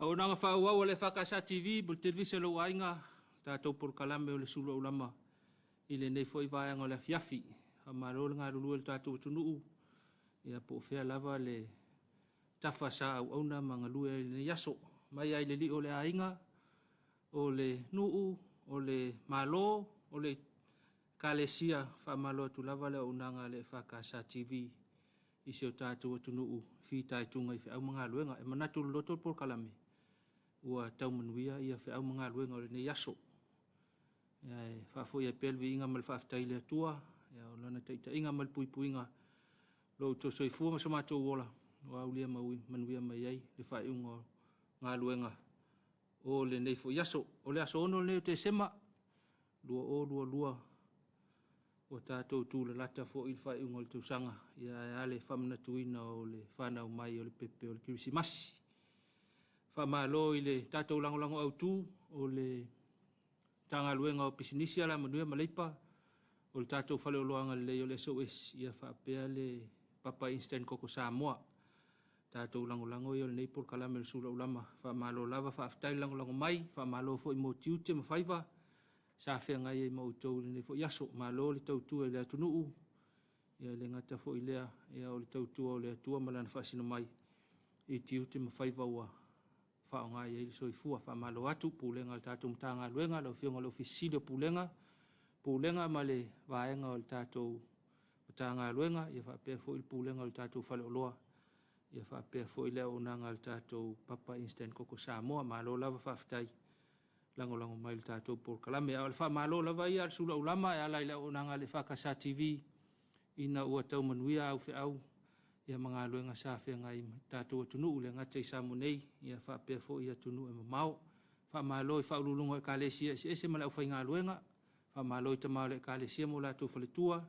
Auaunaga faaauau a le EFKS TV mo le televise a lou aiga, tatou polokalame o le Sulu Aulama i lenei foi vaega o le afiafi. Faamalo le galulue i le tatou atunuu, ia po o fea lava le tafa sa auauna ma galue ai i lenei aso. Mai lava i le lio o le aiga, o le nuu, o le Malo, o le Ekalesia, faamalo atu lava le auaunaga a le EFKS TV i si o tatou atunuu e fitaituga i feau ma galuega. E manatu loloto le polokalame ua tau manuia feau ma galuega o lenei aso. E faafoi ai pea le viiga ma le faafetai i le Atua o Lana taitaiga ma le puipuiga o lo outou soifua ma so matou ola ua aulia manuia mai ai le faaiuga o galuega o lenei foi aso. O le aso 6 lenei o Tesema 2022, ua tatou tulalata foi i le faaiuga o le tausaga, ae a le faamanatuina o le fanau mai o le pepe o le Kerisimasi. Faamalo i le tatou lagolago autu o le Matagaluega o Pisinisi, Alamanuia ma Leipa, o le tatou faleoloa lelei o le SOS, ia faapea le Papa Instant Koko Samoa. Tatou lagolago ia o lenei polokalame o le Sulu Aulama. Faamalo lava, faafetai le lagolago mai, faamalo foi mo tiute ma faiva sa feagai ai ma outou i lenei foi aso. Malo le tautua i le atunuu, ia e le gata foi i lea, ia o le tautua o le Atua ma Lana faasino mai i tiute ma faiva ua faaaoga i ai le soifua. Faamalo atu Pulega a le tatou Matagaluega, lau Afioga i le Ofisa Sili o Pulega, Pulega ma le vaega o le tatou Matagaluega, ia faapea foi le Pulega o le tatou Faleoloa, ia faapea foi le auaunaga a le tatou Papa Instant Koko Samoa. Malo lava faafetai lagolago mai i le tatou polokalame. A o le faamalo lava ia a le Sulu Aulama e ala i le auaunaga a le EFKS TV ina ua tau manuia au feau ia ma galuega sa feagai ma le tatou atunuu, e le gata i Samoa nei, ia faapea foi i atunuu e mamao. Faamalo i faauluuluga o Ekalesia eseese ma le aufaigaluega, faamalo i tama o le Ekalesia ma o latou faletua,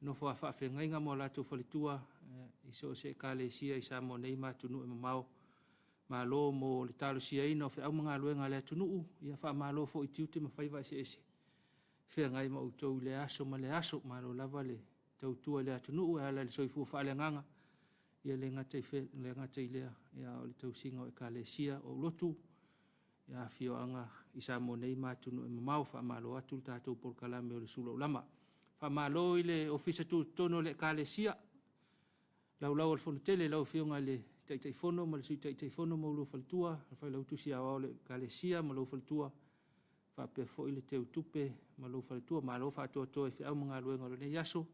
nofo a faafeagaiga ma o latou faletua i so o se Ekalesia i Samoa nei ma atunuu e mamao. Malo mo le talosiaina o feau ma galuega a le atunuu, ia faamalo foi i tiute ma faiva eseese feagai ma outou i lea aso ma lea aso. Malo lava le tautua i le atunuu e ala i le soifua faaleagaga, ia le gata i lea, a o le tausiga o Ekalesia, o lotu, afioaga i Samoa nei ma atunuu e mamao. Faamalo atu le tatou polokalame o le Sulu Aulama. Faamalo i le Ofisa Tutotonu o le Ekalesia, Laulau a le Fono Tele, lau Afioga i le Taitaifono ma le Sui Taitaifono ma oulua faletua, le Failautusi Aoao o le Ekalesia ma lou faletua, faapea foi le Teutupe ma lou faletua. Malo faatoatoa i feau ma galuega o lenei aso.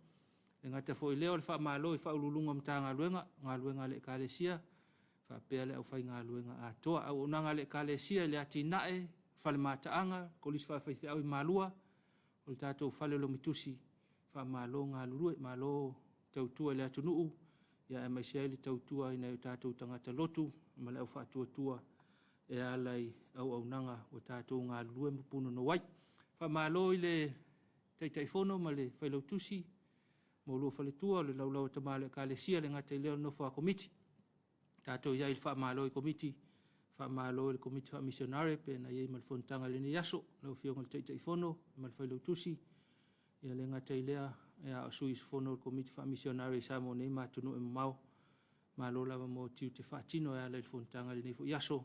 E le gata foi i lea o le faamalo i Faauluuluga o Matagaluega, galuega a le Ekalesia, faapea le aufaigaluega atoa. Auaunaga a le Ekalesia i le atinae, fale mataaga, kolisi faafaifeau i Malua, o le tatou fale o Lomitusi, faamalo galulue, malo tautua i le atunuu, aemaise ai le tautua i nai o tatou tagata lotu ma le au faatuatua e ala i auaunaga ua tatou galulue ma punonou ai. Faamalo i le Taitaifono ma le Failautusi ma oulua faletua, o le Laulau a Tama o le Ekalesia, e le gata i lea o le nofo a Komiti. Tatou i ai i le faamalo i Komiti, faamalo i le Komiti Faamisionare pei ona i ai ma le fonotaga i lenei aso, lau Afioga i le Taitaifono ma le Failautusi, e le gata i lea, a o sui usufono o le Komiti Faamisionare i Samoa nei ma atunuu e mamao. Malo lava mo tiute faatino e ala i le fonotaga i lenei foi aso,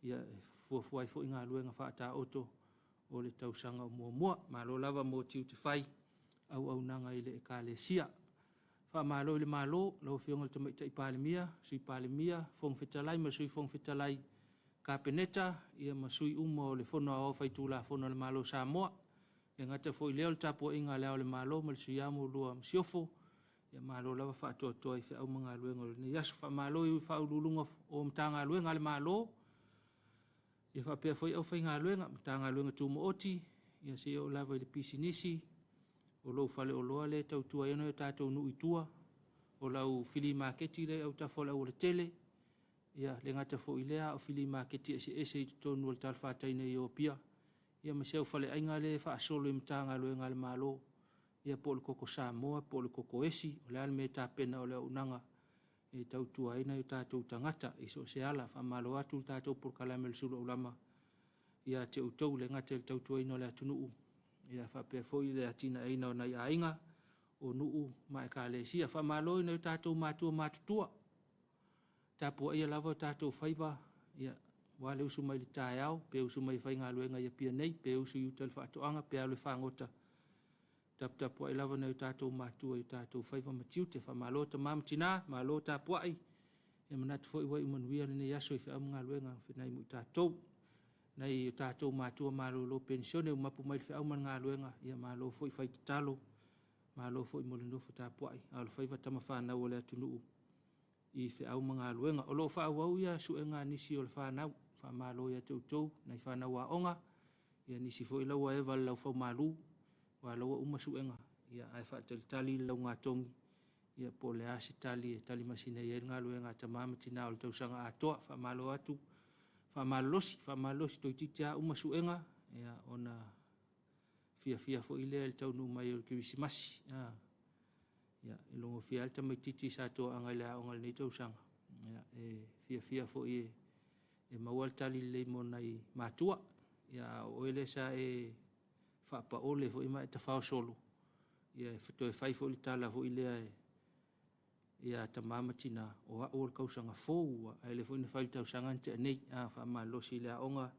ia e fuafua ai foi galuega faataoto o le tausaga o muamua. Malo lava mo tiute fai, auaunaga i le Ekalesia. Faamalo i le Malo, lau Afioga i le Tamaitai Palemia, Sui Palemia, Fofoga Fetalai ma le Sui Fofoga Fetalai, Kapeneta ia ma sui uma o le Fono Aoao Faitulafono a le Malo o Samoa. E le gata foi i lea o le tapuaiga a Le Ao o le Malo ma le Sui Ao ma oulua Masiofo, ia malo lava faatoatoa i feau ma galuega o lenei aso. Faamalo i Faauluuluga o Matagaluega a le Malo, ia faapea foi aufaigaluega, Matagaluega Tumaoti, ia seia oo lava i le pisinisi, o lou faleoloa lea e tautua ai nai o tatou nuu i tua, o lau filimaketi lea e i autafa o le aualatele, ia le gata foi i lea a o filimaketi eseese i totonu o le talafatai nei o Apia, ia ma si au faleaiga lea e faasolo i Matagaluega a le Malo, ia po o le Koko Samoa po o le Koko Esi, o le a le mea e tapena o le auaunaga e tautua ai nai o tatou tagata i so o se ala. Faamalo atu le tatou polokalame o le Sulu Aulama ia te outou, e le gata i le tautuaina o le atunuu, ia faapea foi le atinaeina o nai aiga, o nuu ma ekalesia. Faamalo i nai o tatou matua matutua, tapuaia lava o tatou faiva, ia Aua le usu mai i le taeao, pe usu mai e faigaluega i Apia nei, pe usu i uta i le faatoaga, pe alu e fagota, taputapuai lava nai o tatou matua i o tatou faiva ma tiute. Faamalo tama ma tina, malo tapuai, e manatu foi ua iu manuia lenei aso i feau ma galuega o feagai ma i tatou. Nai o tatou matua malolo penisione ua mapu mai le feau ma le galuega, ia malo foi fai tatalo, malo foi mo le nofo tapuai, a o le faiva tama fanau a le atunuu i feau ma galuega. O lo o faaauau ia suega a nisi o le fanau, faamalo ia te outou nai fanau aoga, ia nisi foi la ua eva i le laufaumalu, aua o la ua uma suega, ae faatalitali le laugatogi po o le a se tali e tali masina ai le galuega a tama ma tina o le tausaga atoa. Faamalo atu, faamalolosi, faamalolosi, toeitiiti lava uma suega ona fiafia foi lea i le taunuu mai o le kerisimasi. Ia, e logofia lava le tamaitiiti sa toaga i le aoga i lenei tausaga, e fiafia foi e maua le tali lelei mo nai matua. Ia a o oe lea sa e faapaole foi ma e tafao solo, ia e toe fai foi le tala foi lea ia tama ma tina, o au o le tausaga fou, ae lea foi na fai i le tausaga na tea nei. A faamalolosi i le aoga,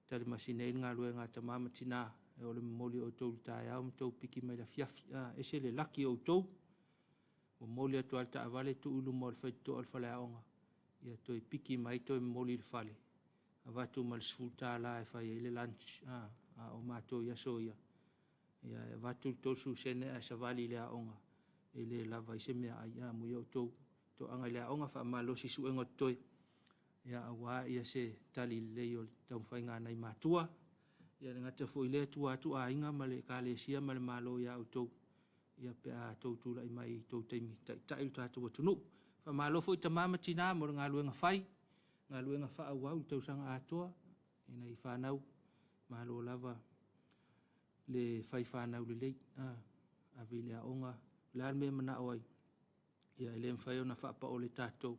tali masina ai le galuega a tama ma tina, o le momoli o outou i le taeao ma tou piki mai le afiafi. E ese le laki o outou, momoli atu lava i le taavale tuu i luma o le faitotoa o le faleaoga, ia toe piki mai toe momoli i le fale, avatu ma le $10 e fai ai le lunch. A o matou i aso ia, ia e avatu le 30 sene ae savali i le aoga, e le lava ai se meaai. Amuia outou toaga i le aoga, faamalolosi i suega o totoe, ia aua se tali lelei o le taumafaiga a nai matua. Ia e le gata foi i lea, tua atu aiga ma le Ekalesia ma le Malo ia outou, ia pe a outou tulai mai i tou taimi e taitai lo tatou atunuu. Faamalo foi tama ma tina mo le galuega fai, galuega faaauau i le tausaga atoa i nai fanau, malo lava le fai fanau lelei, ave i le aoga, o le a le mea e manao ai, ia e le mafai ona faapaole tatou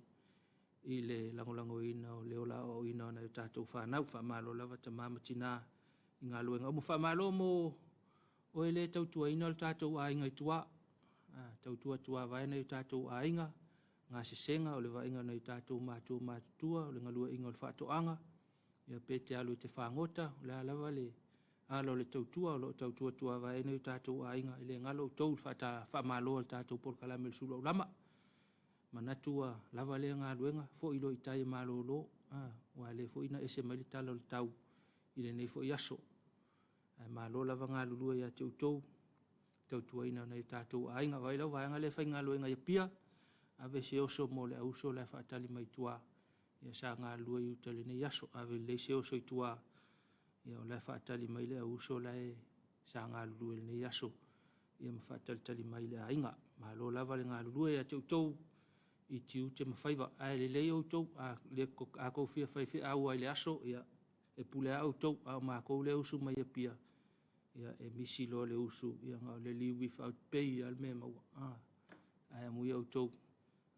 i le lagolagoina o le ola aoaoina o nai a tatou fanau. Faamalo lava tama ma tina i galuega uma. Faamalo mo oe lea e tautuaina lo tatou aiga i tua, tautua tuavae nai o tatou aiga, gasesega o le vaaiga o nai o tatou matua matutua, o le galueaiina o le faatoaga, ia pe te alu e te fagota, o le a lava le ala o le tautua, o lo o tautua tuavae ai nai o tatou aiga. E le galo outou i le faamalo a le tatou polokalame o le Sulu Aulama. E manatu ua lava lea galuega, foi loa i tai e malolo, aua o lea foi na ese mai le tala o le tau i lenei foi aso. Ae malo lava galulue ia te outou i le tautuaina o nai o tatou aiga. Vaai lau vaega lea e faigaluega i Apia, ave se oso mo le auuso la e faatali mai i tua, sa galulue i uta i lenei aso. Ave lelei se oso i tua, o la e faatali mai le auuso la sa galulue i lenei aso ma faatalitali mai i le aiga. Malo lava le galulue ia te outou i tiute ma faiva. Ae lelei outou, a outou fia faifeau lava i le aso, ia e pule lava outou, a o matou lea e usu mai Apia, ia e misi loa le usu, ia na o le leave without pay lava le mea e maua. Ae amuia outou,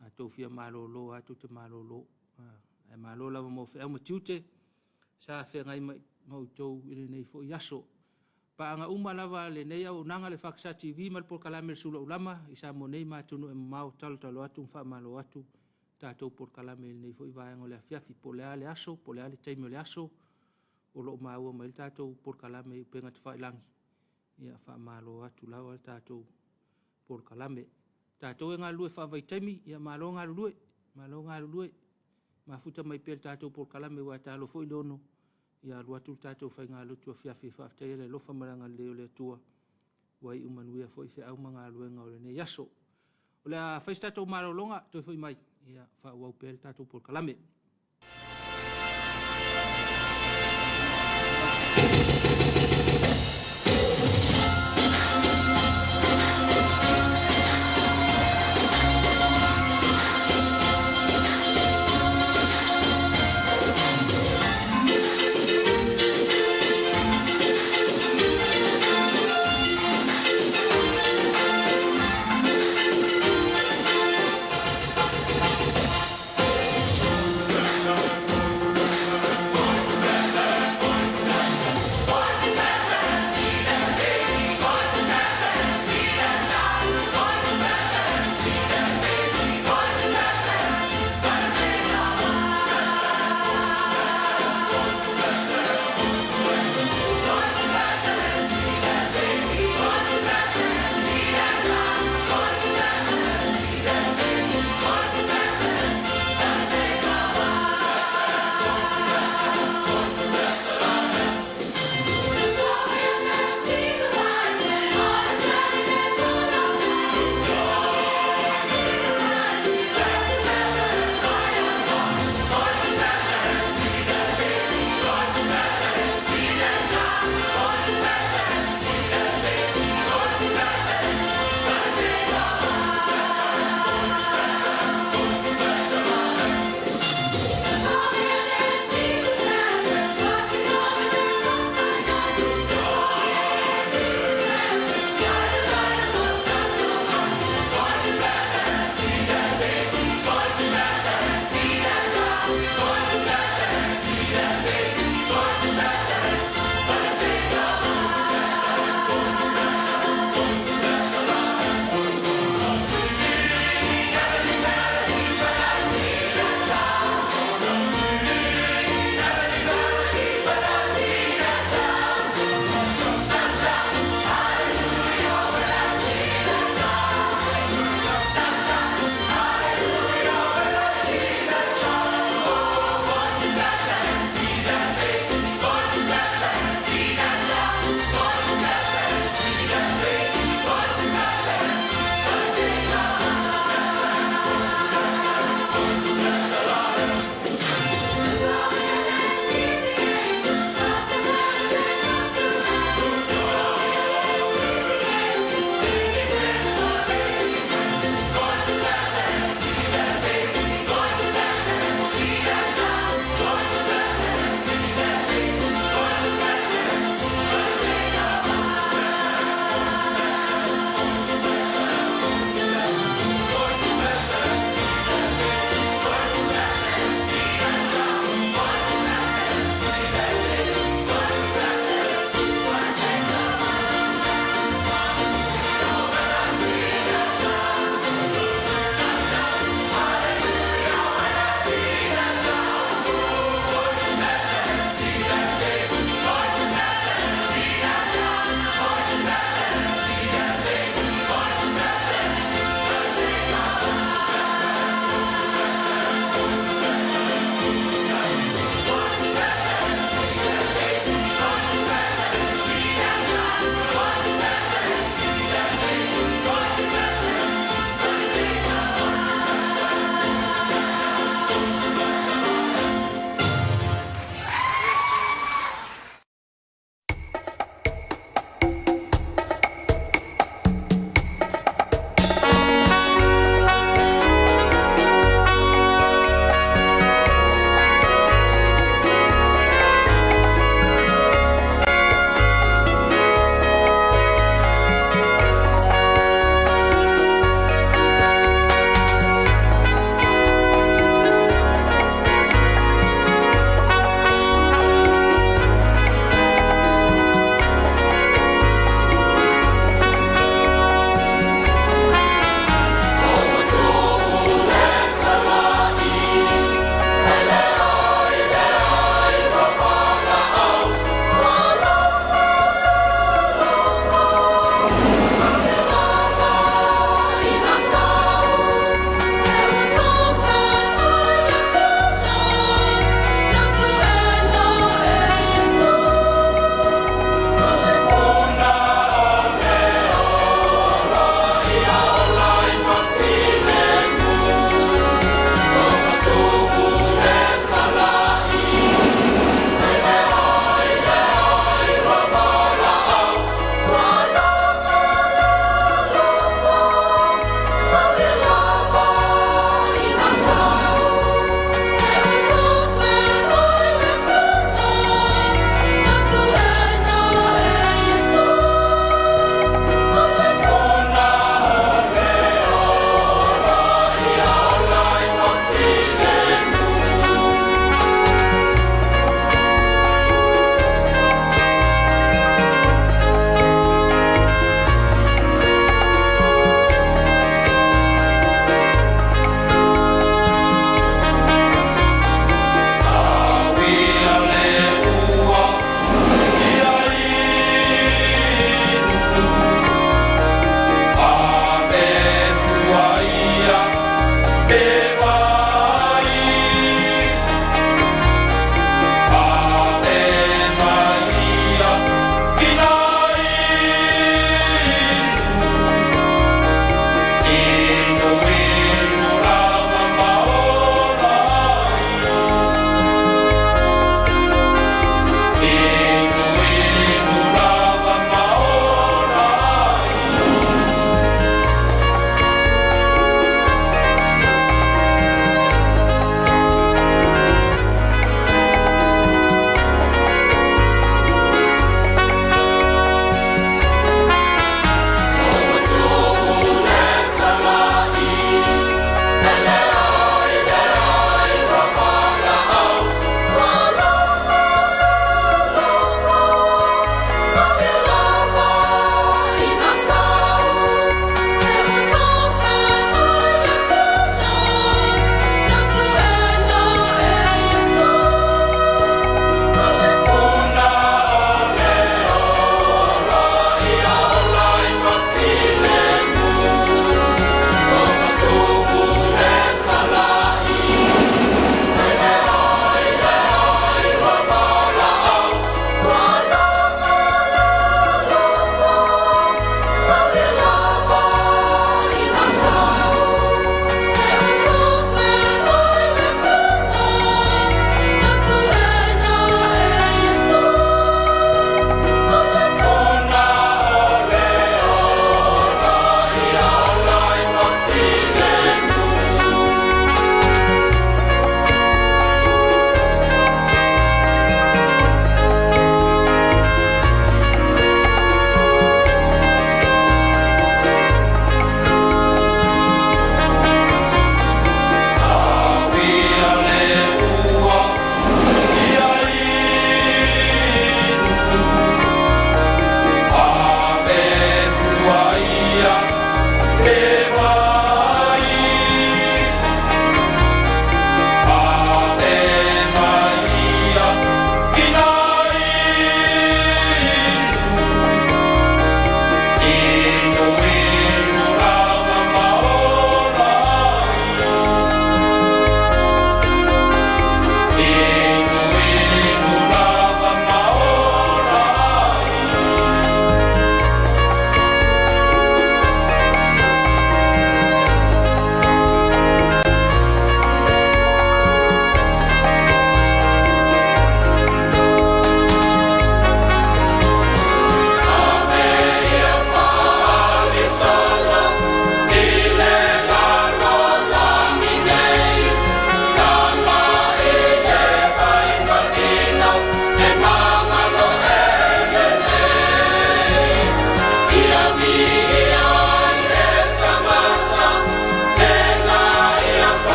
a outou fia malolo lava tou te malolo. Ae malo lava mo feau ma tiute sa feagai ma outou i lenei foi aso. Paaga uma lava a lenei auaunaga le EFKS TV ma le polokalame a le Sulu Aulama i Samoa nei ma atunuu e mamao, talotalo atu ma faamalo atu tatou polokalame i lenei foi vaega o le afiafi. Po o le a le aso, po o le a le taimi o le aso o lo o maua mai ai le tatou polokalame i upega tafailagi, ia faamalo atu lava le tatou polokalame. Tatou e galulue faavaitaimi, ia malo galulue, malo galulue. Mafuta mai pea i le tatou polokalame aua e ta loa foi le 6:00 ia alu atu le tatou faigalotu afiafi e faafetaia le alofa ma le agalelei o le Atua ua iu manuia foi feau ma galuega o lenei aso. O le a fai se tatou malologa, toe foi mai faaauau pea le tatou polokalame.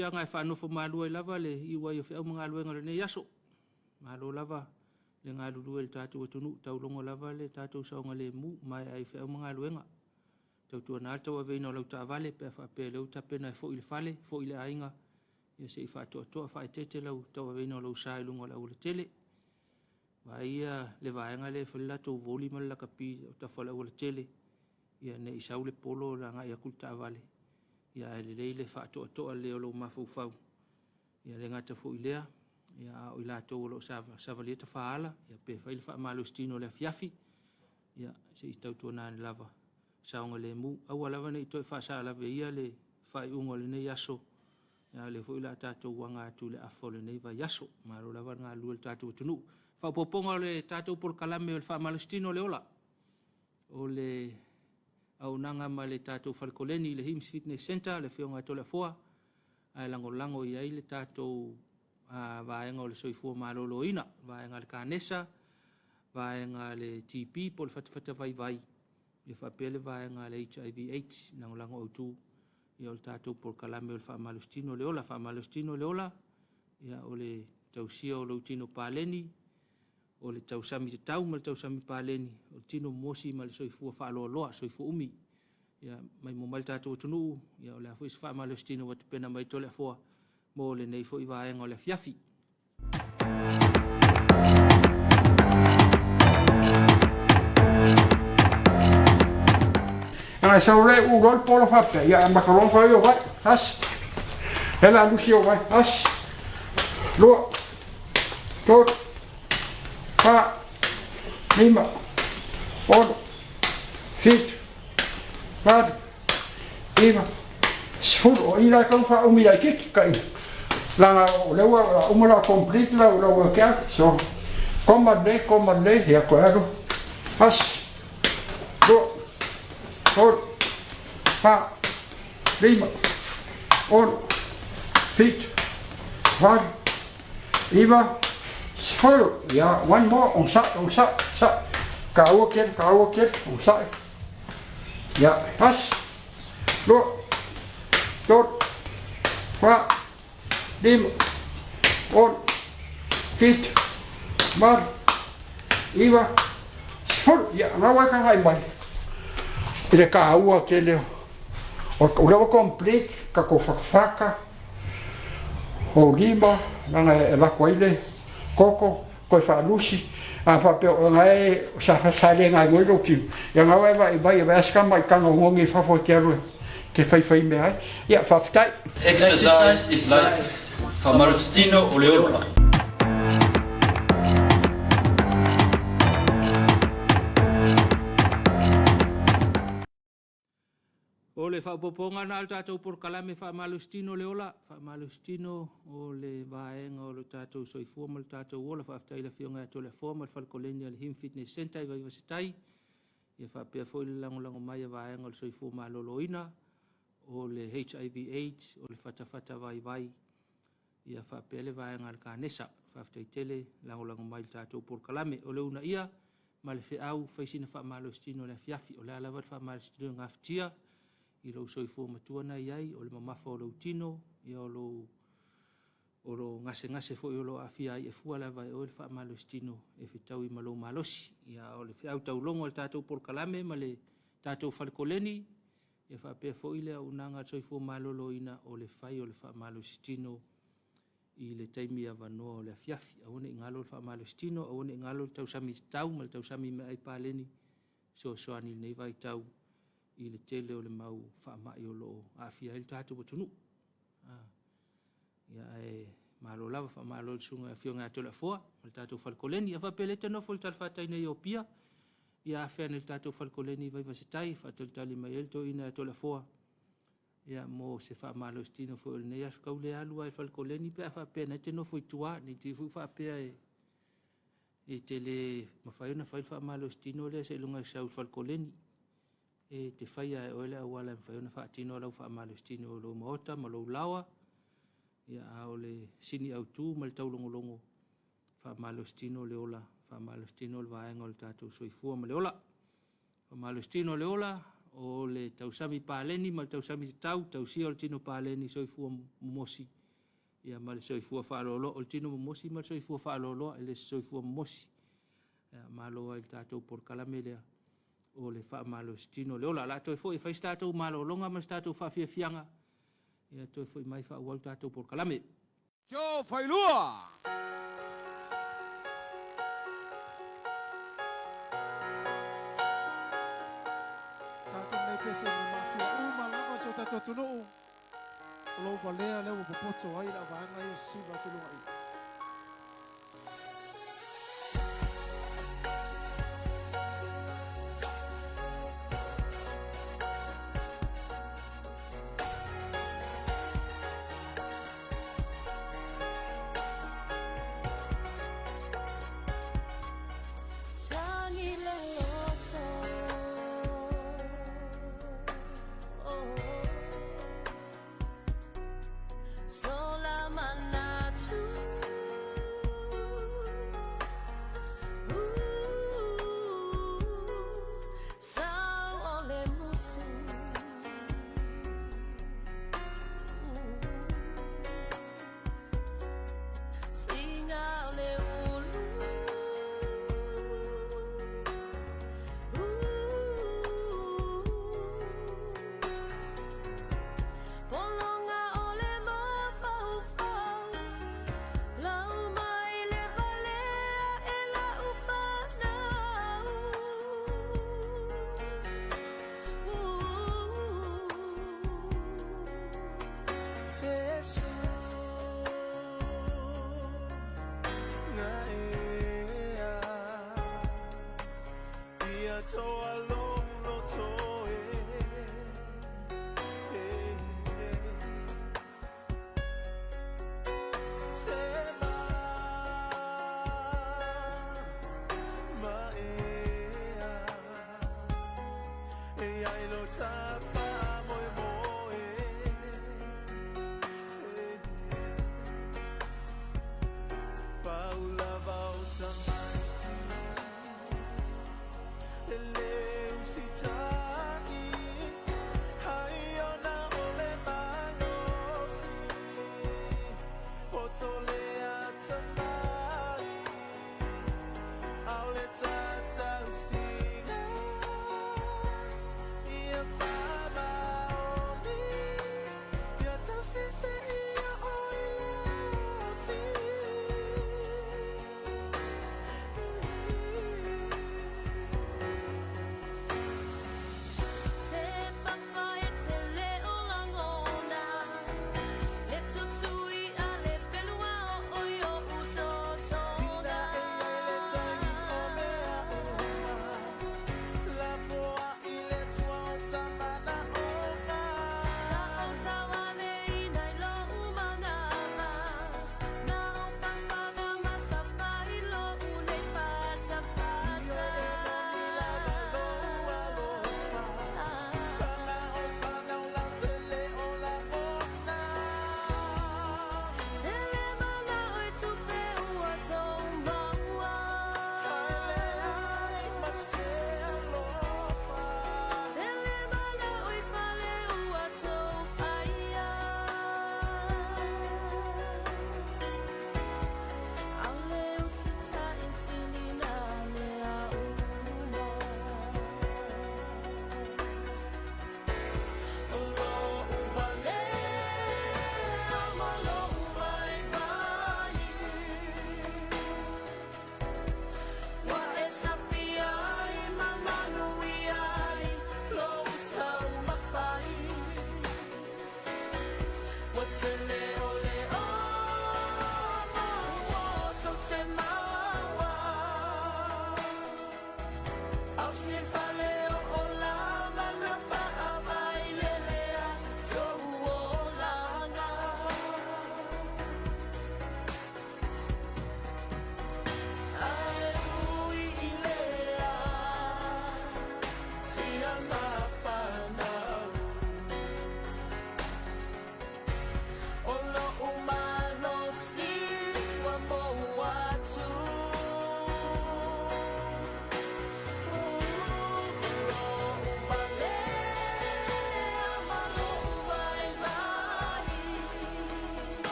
fiafiaga e faanofo malu ai lava le iu ai o feau ma galuega o lenei aso. Malo lava le galulue i le tatou atunuu, taulogo lava le tatou saogalemu, maea ai o feau ma galuega. Tautuana le tauaveina o lau taavale pe a faapea o lea ua tapena e foi i le fale, foi i le aiga, ia se i faatoatoa faaeteete lau tauaveina o lou sa i luga o le aualatele. Vaai ia le vaega lea e fai le latou voli ma le lakapi i autafa o le aualatele, ia ne i sau le polo agai atu le taavale, ae lelei le faatoatoa lelei o lou mafaufau. E le gata foi i lea, a o i latou o lo o savalia tafaala, pe fai le faamalositino i le afiafi, ia se i tautuana ane lava, saogalemu. Aua lava ne i toe faasalaveia le faaiuga o lenei aso, a o lea foi o le a tatou aga atu i le afa o lenei vaiaso. Malo lava le galulue i le tatou atunuu. Faaopoopoga o le tatou polokalame o le faamalositino o le ola, o le auaunaga ma le tatou fale koleni i le HIMS Fitness Centre, le afioga ia Toleafoa, ae lagolago i ai le tatou vaega o le soifua maloloina, vaega a le Kanesa, vaega a le TB po o le fatafata vaivai, ia faapea le vaega a le HIV AIDS, lagolago autu ia o le tatou polokalame o le faamalositino o le ola. Faamalositino o le ola, ia o le tausia o lou tino paleni, o le tausami tatau ma le tausami paleni, o le tino momosi ma le soifua faaloaloa, soifua umi. Ia maimoa mai le tatou atunuu, ia o le a foi se faamalositino ua tapena mai e Toleafoa mo lenei foi vaega o le afiafi. Ana sau le u loa le polo faapea, ia amata loa ona fai o vai, tasi. Lea la lusi o vai, tasi, lua, tolu, fa, lima, ono, fitu, valu, iva, sefulu. O i la e tau faaumi laitiiti kai leaga o lea ua uma la complete lau lau workout. So, koma lelei, koma lelei, ia toe alu. Tasi, lua, tolu, fa, lima, ono, fitu, valu, iva, sefulu. Ia, one more, onosai, onosai, onosai. Kaua kele, kaua kele, onosai. Ia, tasi, lua, tolu, fa, lima, ono, fitu, valu, iva, sefulu. Ia, na ua e kagai mai i le kaua tele o o lea ua complete tatou fatafata o lima leaga e lako ai le koko toe faalusi a faapea o na e sa sa le galuega lou tino ia na ua e vaai mai e vaai se tamaitaga o ogi i fafo e te alu e te faifai mea ai ia faafetai. Exercise is life. Faamalositino o le ola. O le faaopoopoga lena o le tatou polokalame faamalositino le ola, faamalositino o le vaega o le tatou soifua ma le tatou ola. Faafetai i le Afioga ia Toleafoa ma le Fale Koleni a le Him Fitness Centre i Vaivasetai, ia faapea foi le lagolago mai a vaega o le soifua maloloina, o le HIV AIDS, o le fatafata vaivai, ia faapea le vaega a le Kanesa. Faafetai tele lagolago mai i le tatou polokalame. O le uunaia ma le feau, fai sina faamalositino i le afiafi. O le a lava le faamalositino e gafatia i lou soifua matua na i ai, o le mamafa o lou tino, ia o lou o lo gasegase foi o lo o aafia ai, e fua lava e oe le faamalositino e fetaui ma lou malosi. Ia, o le feau taulogo a le tatou polokalame ma le tatou fale koleni, ia faapea foi le auaunaga a le soifua maloloina o le fai o le faamalositino i le taimi avanoa o le afiafi. Aua ne i galo le faamalositino, aua ne i galo le tausami tatau ma le tausami meaai paleni, fesoasoani i lenei vaitau i le tele o le mau faamai o lo o aafia ai le tatou atunuu. Ia ae malo lava, faamalo i le susuga Afioga ia Toleafoa ma le tatou fale koleni. Ia faapea lea e te nofo i le talafatai nei o Apia, ia afea ane i le tatou fale koleni i Vaivasetai, faatalitali mai ai le toeaina ia Toleafoa ia mo se faamalositino foi o lenei aso. Tau le alu lava i le fale koleni pe a faapea na e te nofo i tua, ne i te i foi ua faapea e te le mafai ona fai le faamalositino lea seiloga e sau i le fale koleni. E te faia lava e oe le auala e mafai ona faatino lau faamalositino i lou maota ma lou laoa, ia, a o le sini autu ma le taulogologo, faamalositino le ola, faamalositino le vaega o le tatou soifua ma le ola. Faamalositino le ola, O le tausami paleni ma le tausami tatau, tausia o le tino paleni, soifua momosi ia ma le soifua faaloaloa. O le tino momosi ma le soifua faaloaloa, e le se soifua momosi. Ia, malo ai le tatou polokalame lea o le faamalositino o le ola. O le a toe foi e fai se tatou malologa ma se tatou faafiafiaga, ia toe foi mai faaauau le tatou polokalame. Joe Failua! Tatou nei pese ma matua uma lava si o tatou atunuu o lou valea lea ua popoto ai le auvaega ia sisiva atu i luga i.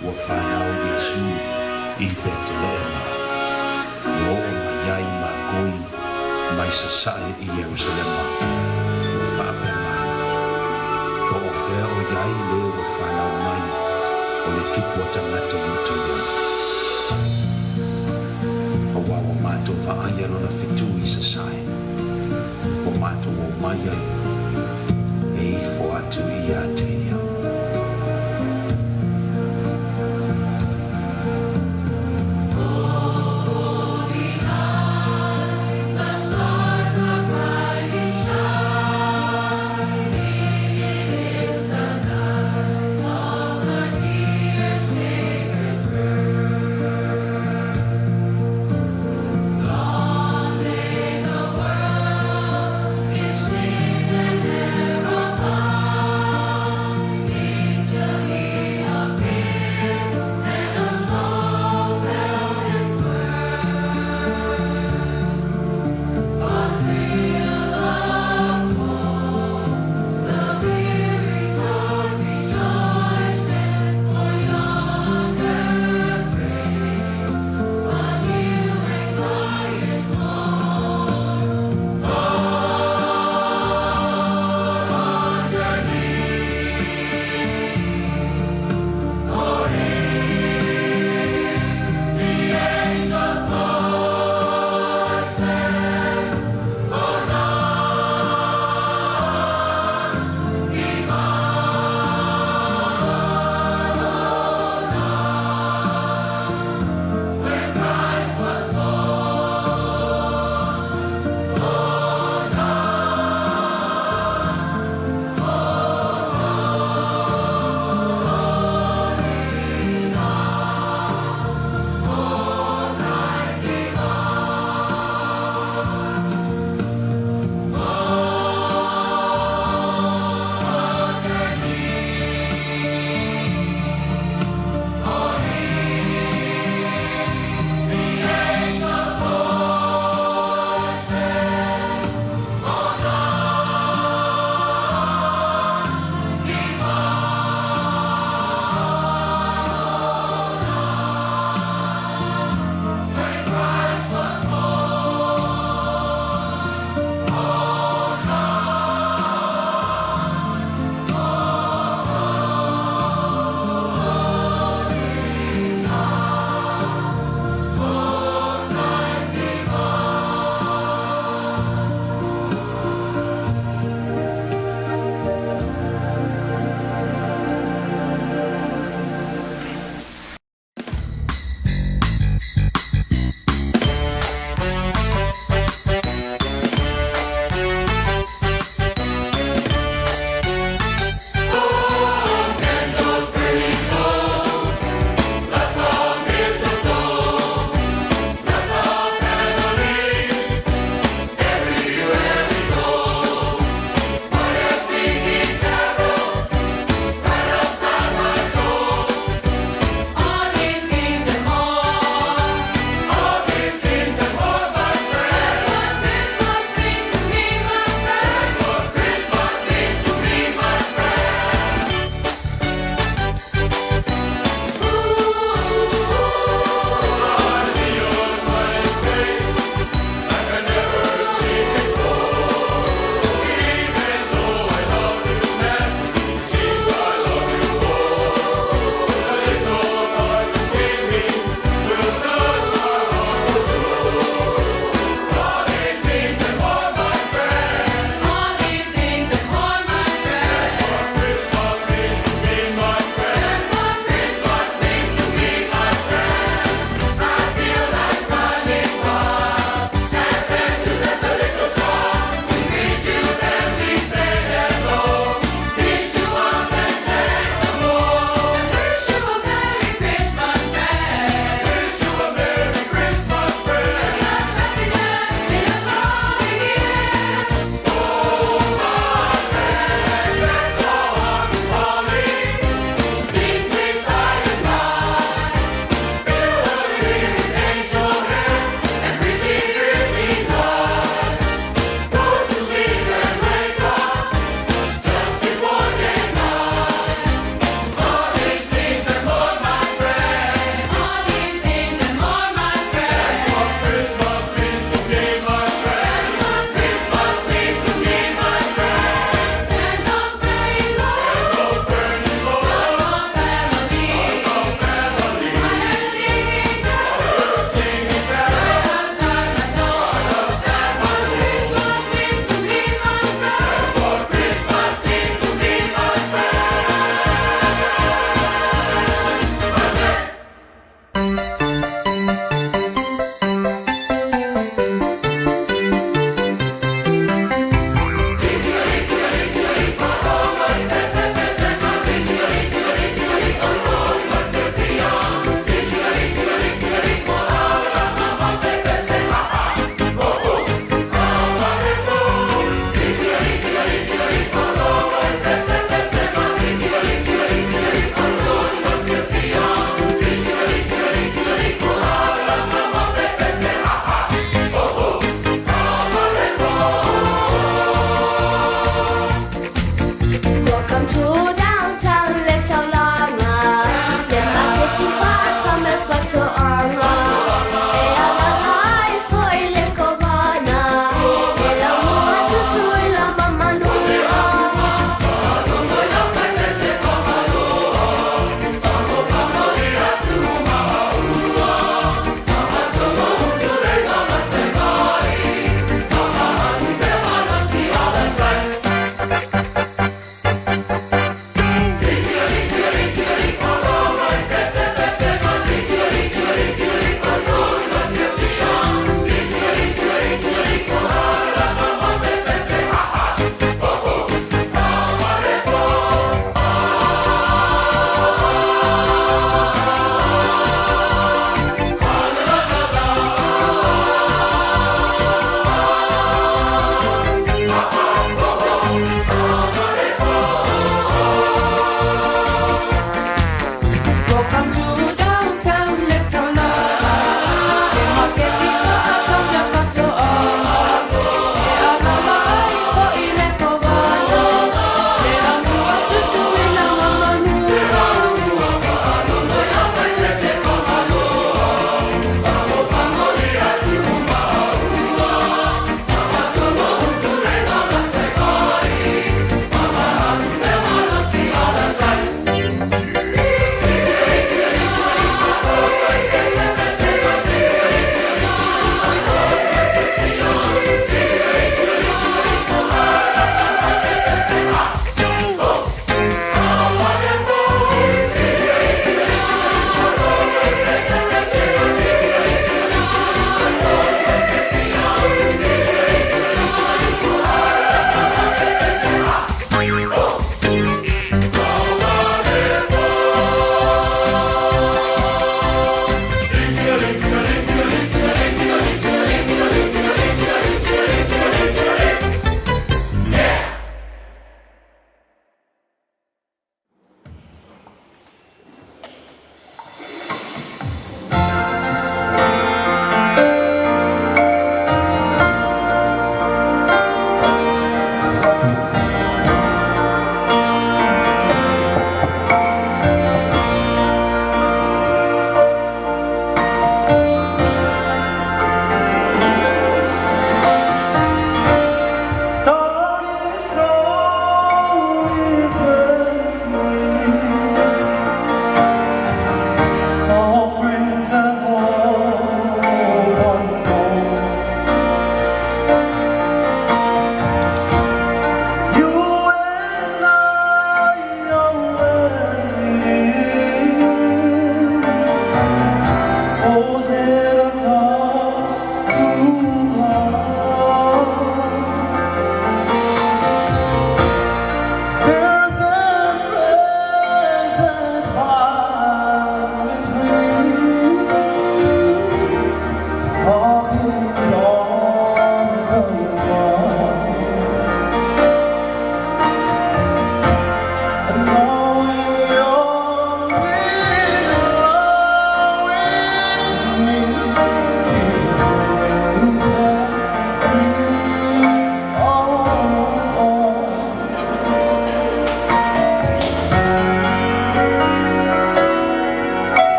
Ua fanau Iesu i Peteleema, ua oo mai ai Makoi mai sasae i Ierusalema, ua faapea mai, Po o fea o i ai le ua fanau mai o le Tupu o tagata Iutaia? Auā ua matou vaaia lona fetu i sasae, ua matou omai ai e ifo atu ia te ia.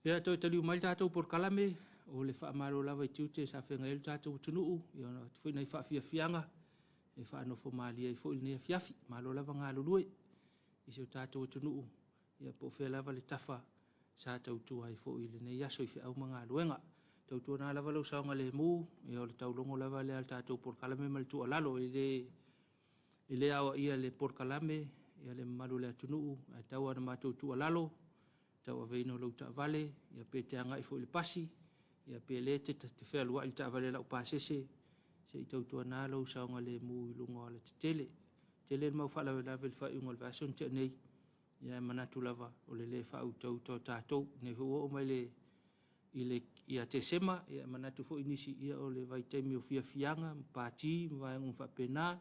Ia, toe taliu mai le tatou polokalame, o le faamalo lava i tiute sa feagai ai le tatou atunuu, ia ona avatu foi nai faafiafiaga e faanofo malie ai foi lenei afiafi. Malo lava galulue i si o tatou atunuu, ia po o fea lava le tafa sa tautua ai foi i lenei aso i feau ma galuega. Tautuana lava lou saogalemu, ia o le taulogo lava lea a le tatou polokalame ma le tuualalo, e le aoaia e le polokalame ia le mamalu o le atunuu, ae tau lava ina matou tuualalo, tauaveina o lau taavale, ia pe te agai foi i le pasi, ia pe lea e te fealuai i le taavale laupasese, se i tautuana lou saogalemu i luga o alatetele. E tele le mau faalavelave i le faaiuga o le vaiaso na tea nei, ae manatu lava o le le faautauta o tatou. O lenei foi ua oo mai ia Tesema, e manatu foi nisi, ia o le vaitaimi o fiafiaga ma pati ma vaega uma faapena,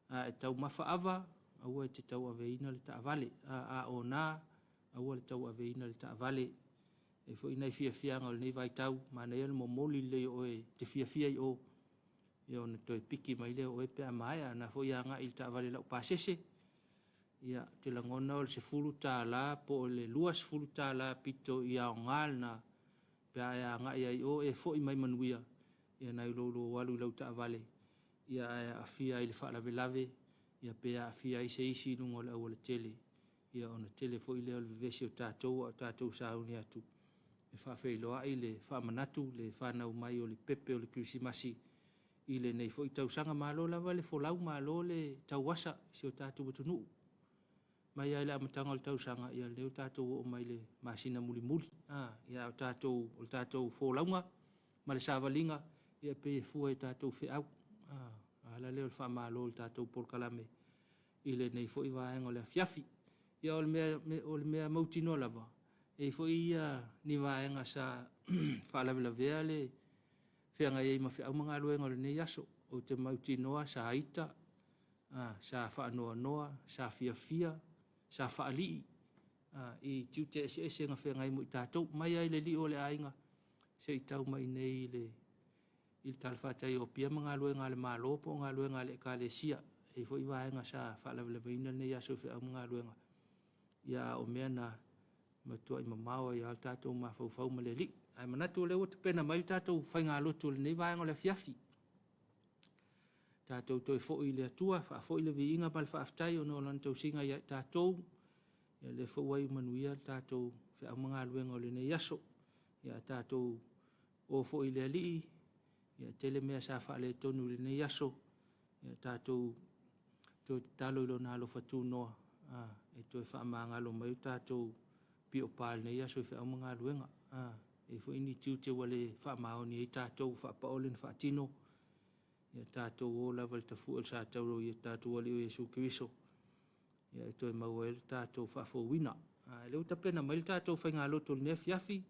a e taumafa ava, aua e te tauaveina le taavale. A ona, aua le tauaveina le taavale. E i ai foi nai fiafiaga o lenei vaitau, manaia le momoli lelei o oe e te fiafia i o, ia ona toe piki mai lea o oe pe a maea. O lena foi e agai i le taavale laupasese, ia ou te lagona o le $10 po o le $20 pito i aoga lena pe a e agai ai i o e foi mai manuia, ia nai lo lou alu i lau taavale ae aafia ai i le faalavelave pe aafia ai se isi i luga o le aualatele, ia ona tele foi lea o le vevesi o tatou a o tatou sauni atu e faafeiloai le faamanatu le fanau mai o le pepe o le Kerisimasi i lenei foi tausaga. Malo lava le folau, malo le tauasa i si o tatou atunuu. Mai lava i le amataga o le tausaga, ia lea ua tatou oo mai i le masina mulimuli. A o tatou, o le tatou folauga ma le savaliga, ia e pei e fua i tatou feau. O le ala lea o le faamalo i le tatou polokalame i lenei foi vaega o le afiafi. Ia o le mea mautinoa lava, e i ai foi ni vaega sa faalavelavea le feagai ai ma feau ma galuega o lenei aso. Ou te mautinoa sa ita, sa faanoanoa, sa fiafia, sa faalii i tiute eseese na feagai ma i tatou, mai lava i le alii o le aiga seia tau mai i inei i le talafatai o Apia ma galuega a le Malo po o galuega a le Ekalesia. E i ai foi vaega sa faalavelaveina lenei aso i feau ma galuega, a o mea na, e matuai mamao ai lava lo tatou mafaufau ma le Alii. Ae manatu o lea ua tapena mai le tatou faigalotu o lenei vaega o le afiafi. Tatou toe foi i le Atua, faafoi le viiga ma le faafetai ona o Lana tausiga ia i tatou, ia lea foi ua iu manuia le tatou feau ma galuega o lenei aso. Ia tatou o foi i le Alii, ia e tele mea sa faaletonu i lenei aso, ia tatou toe tatalo i Lona alofa tunoa e toe faamagalo mai o tatou piopa i lenei aso i feau ma galuega. E i ai foi ni tiute ua le faamaoni ai tatou, faapaole na faatino, ia tatou o lava i le tafue o le satauro i le tatou Alii o Iesu Keriso e toe maua ai le tatou faafouina. A lea ua tapena mai le tatou faigalotu o lenei afiafi,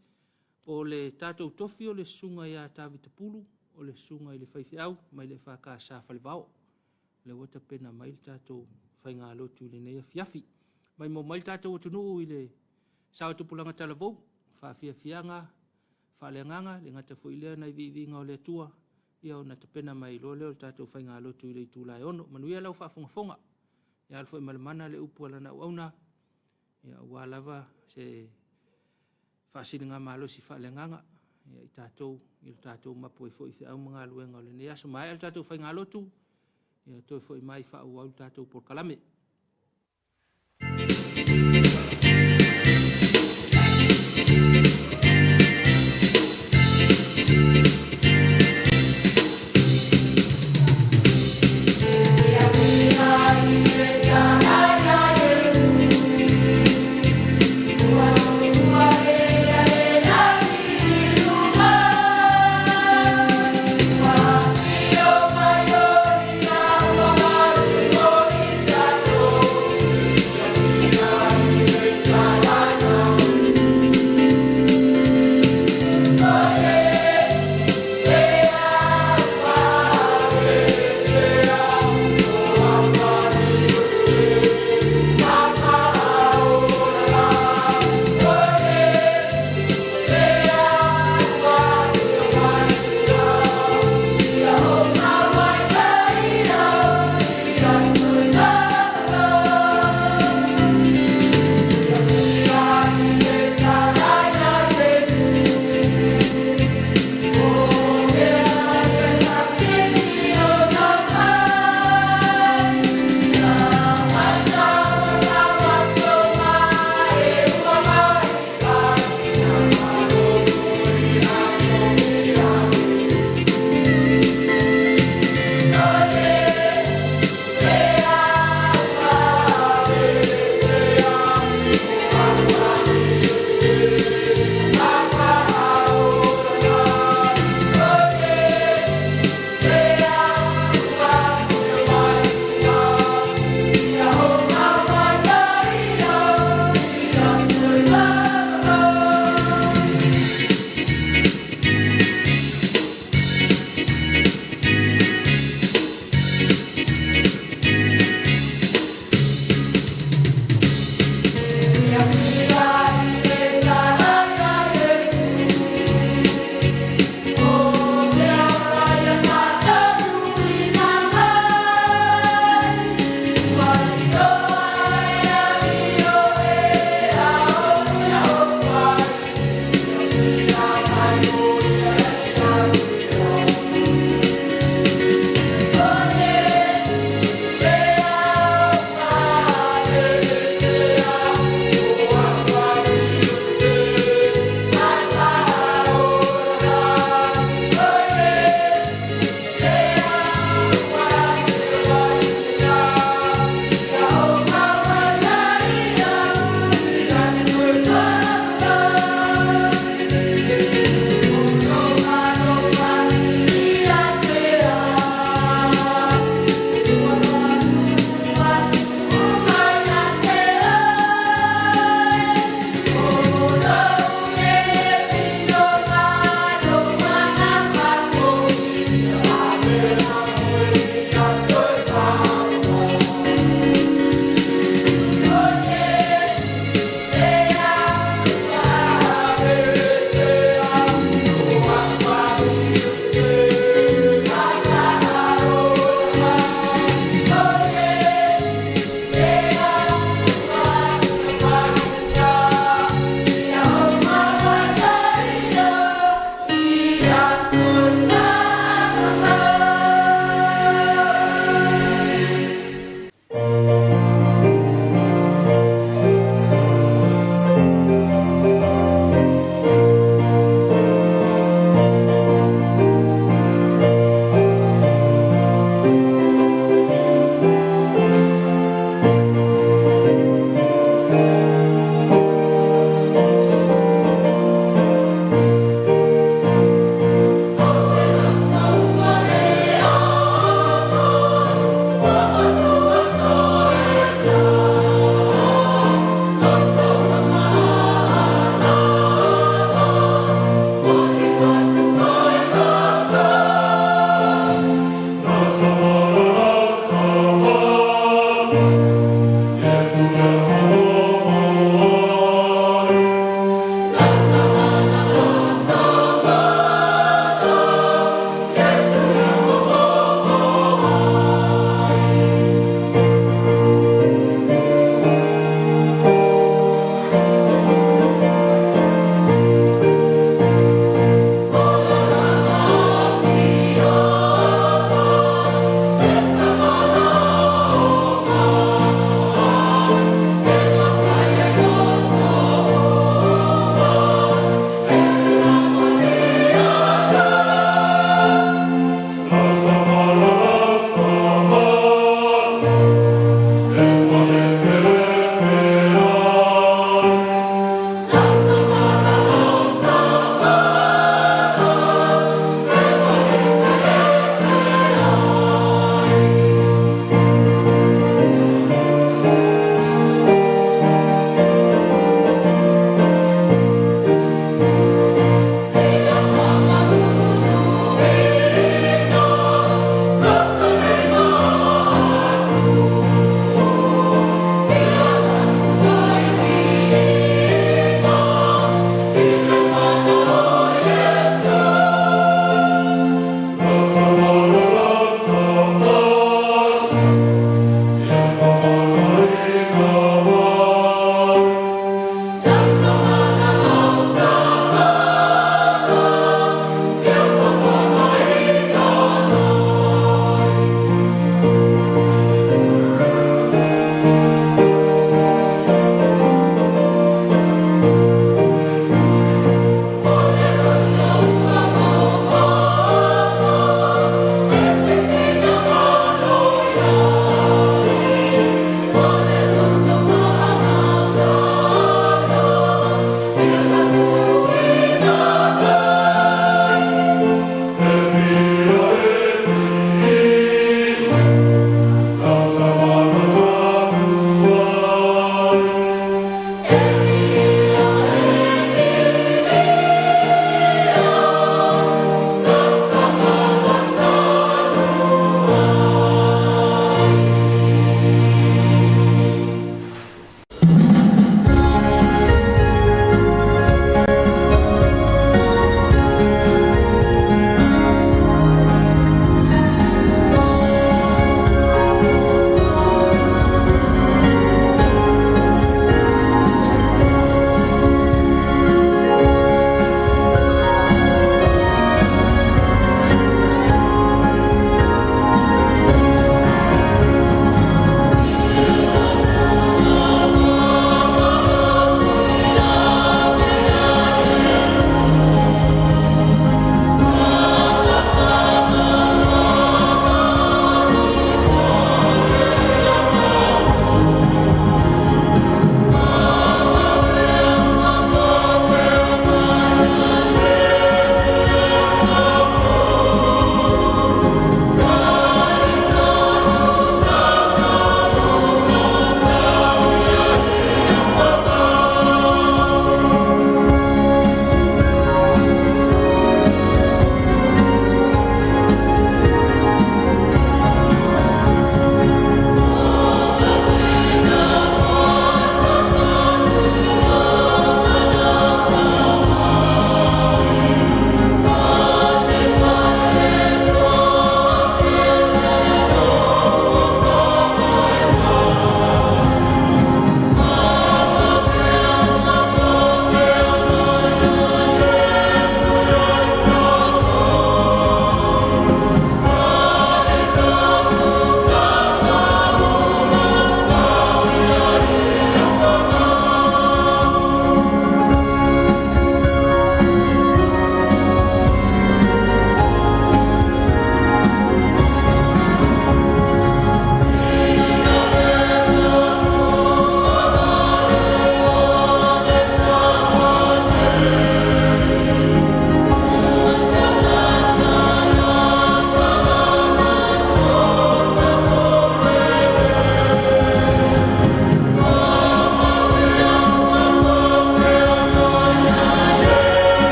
o le tatou tofi o le susuga ia Tavita Pulu, o le susuga i le faifeau mai le EFKS Falevao. Lea ua tapena mai le tatou faigalotu i lenei afiafi. Maimoa mai le tatou atunuu i le sao o tupulaga talavou, faafiafiaga faaleagaga, le gata foi i lea o nai viiviiga o le Atua, ia ona tapena mai loa lea o le tatou faigalotu i le itula e 6:00. Manuia lau faafogafoga. Ia alo foi ma le mana le upu a lana auauna, aua lava se faasiligamalosi faaleagaga ia i tatou i le tatou mapu ai foi i feau ma galuega o lenei aso. Maea le tatou faigalotu, ia toe foi mai faaauau le tatou polokalame.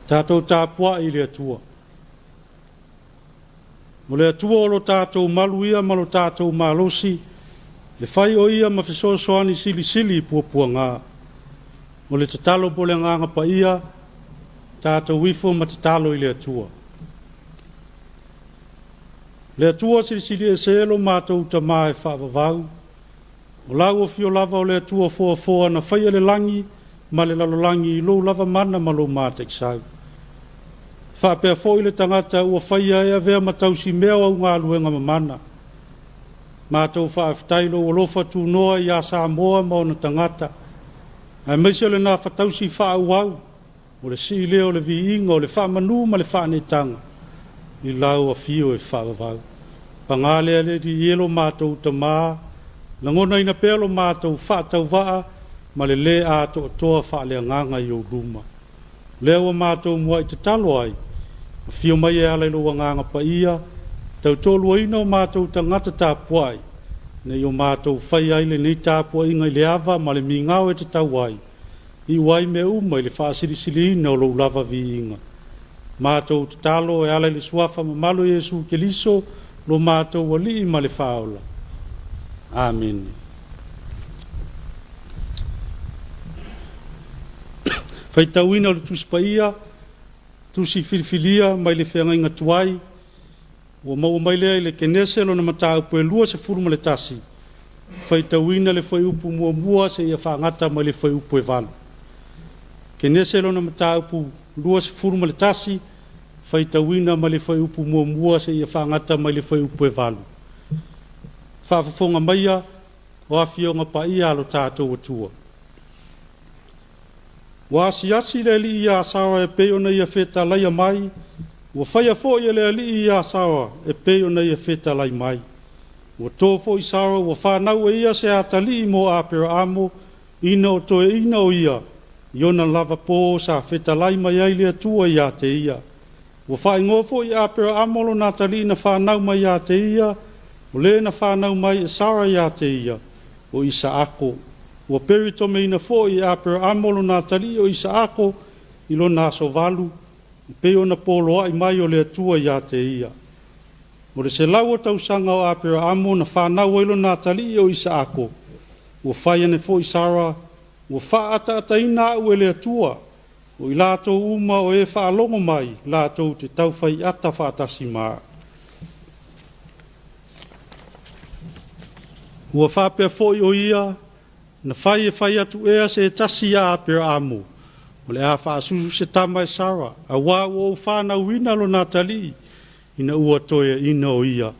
Tatou tapuai i le Atua. O le Atua o lo tatou malu ia ma lo tatou malosi, e fai o Ia ma fesoasoani silisili i puapuaga. O le tatalo mo le Agaga Paia, tatou ifo ma tatalo i le Atua. Le Atua silisili ese lo matou Tama e faavavau, o lau afio lava o le Atua foafoa na faia le lagi ma le lalolagi i lou lava mana ma lou mataisau. Faapea foi le tagata ua faia e avea ma tausimea o au galuega mamana. Matou faafetai i lou alofa tunoa ia Samoa ma ona tagata, aemaise o le gafatausi faaauau o le sii lea o le viiga o le faamanu ma le faaneetaga i lau afio e faavavau. Paga lea le Alii e lo matou Tama, lagonaina pea lo matou faatauvaa ma le lē atoatoa faaleagaga i ou luma. O lea ua matou muai tatalo ai, afio mai e ala i lou Agaga Paia, tautoaluaina o matou tagata tapuai, ina ia o matou faia ai lenei tapuaiga i le ava ma le migao e tatau ai, iu ai mea uma i le faasilisiliina o lou lava viiga. Matou tatalo e ala i le Suafa mamalu o Iesu Keriso, lo matou Alii ma le Faaola. Amene. Faitauina o le Tusi Paia, Tusi Filifilia mai le Feagaiga Tuai, ua maua mai lea i le Kenese lona mataupu e 21, faitauina le fuaiupu muamua seia faagata mai le fuaiupu e 8. Kenese lona mataupu 21, faitauina mai le fuaiupu muamua seia faagata mai le fuaiupu e 8. Faafofoga maia o Afioga Paia a lo tatou Atua. Ua asiasi le Alii iā Sara e pei ona ia fetalaia mai, ua faia foi e le Alii iā Sara e pei ona ia fetalai mai. Ua to foi Sara ua fanau e ia se atalii mo Aperaamo, ina o toeaina o ia, i ona lava pō sa fetalai mai ai le Atua iā te ia. Ua faaigoa foi e Aperaamo lona atalii na fanau mai ia te ia, o le na fanau mai e Sara ia te ia, o Isaako. Ua peritomeina foi e Aperaamo lona atalii o Isaako i lona asovalu, e pei ona poloai mai o le Atua ia te ia. O le 100 o tausaga o Aperaamo na fanau ai lona atalii o Isaako, ua fai ane foi Sara, ua faaataataina au e le Atua, o i latou uma o e faalogo mai latou te taufaiata faatasi ma au. Ua faapea foi o ia, na fai e fai atu ea se tasi ia Aperaamo, o le a faasusu se tama e Sara, auā ua ou fanauina lona atalii, ina ua toeaina o ia.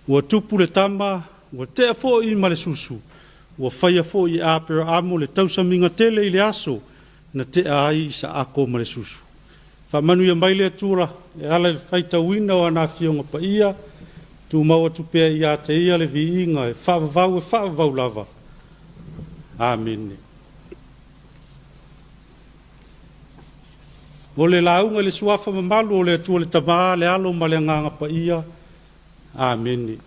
Ua tupu le tama, ua tea foi ma le susu, ua faia foi e Aperaamo le tausamiga tele i le aso na tea ai Isaako ma le susu. Faamanuia mai le Atua e ala i le faitauina o ana Afioga Paia, tumau atu pea ia te ia le viiga e faavavau e faavavau lava. Amene. O le lauga i le suafa mamalu o le Atua le Tama, le Alo ma le Agaga Paia. Amene.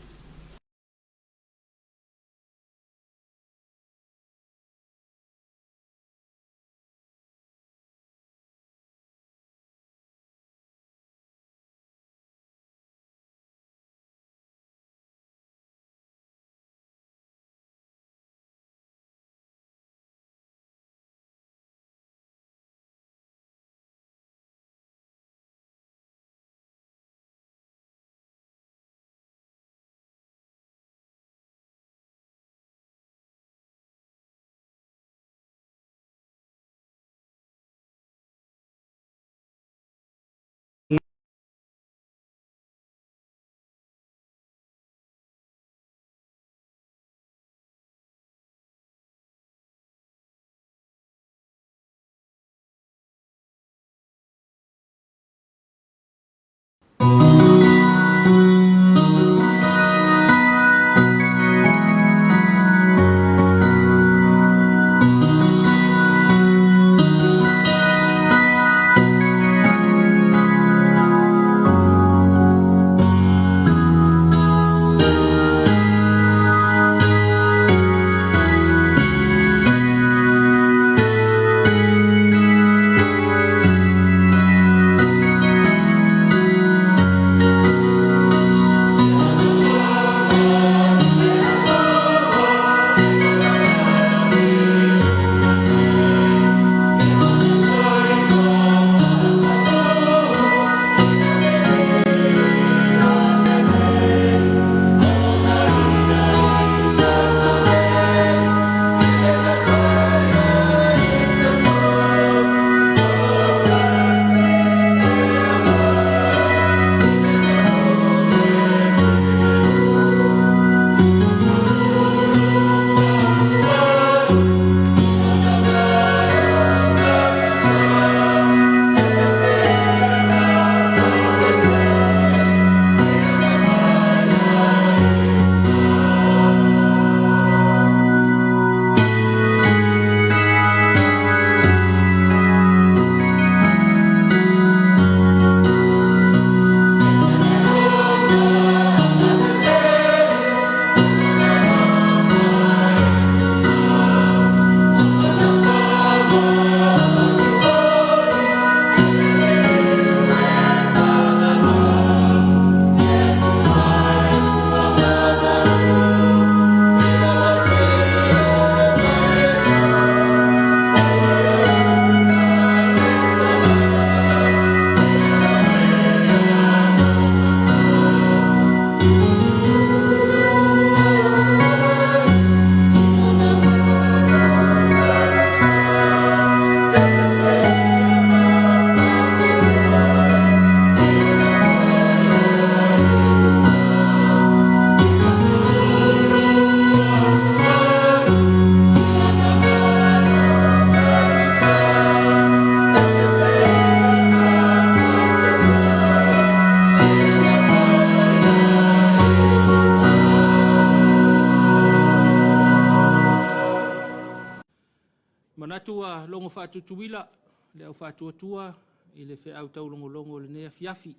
Manatu ua logo faatutuila le au faatuatua i le feau taulogologo o lenei afiafi.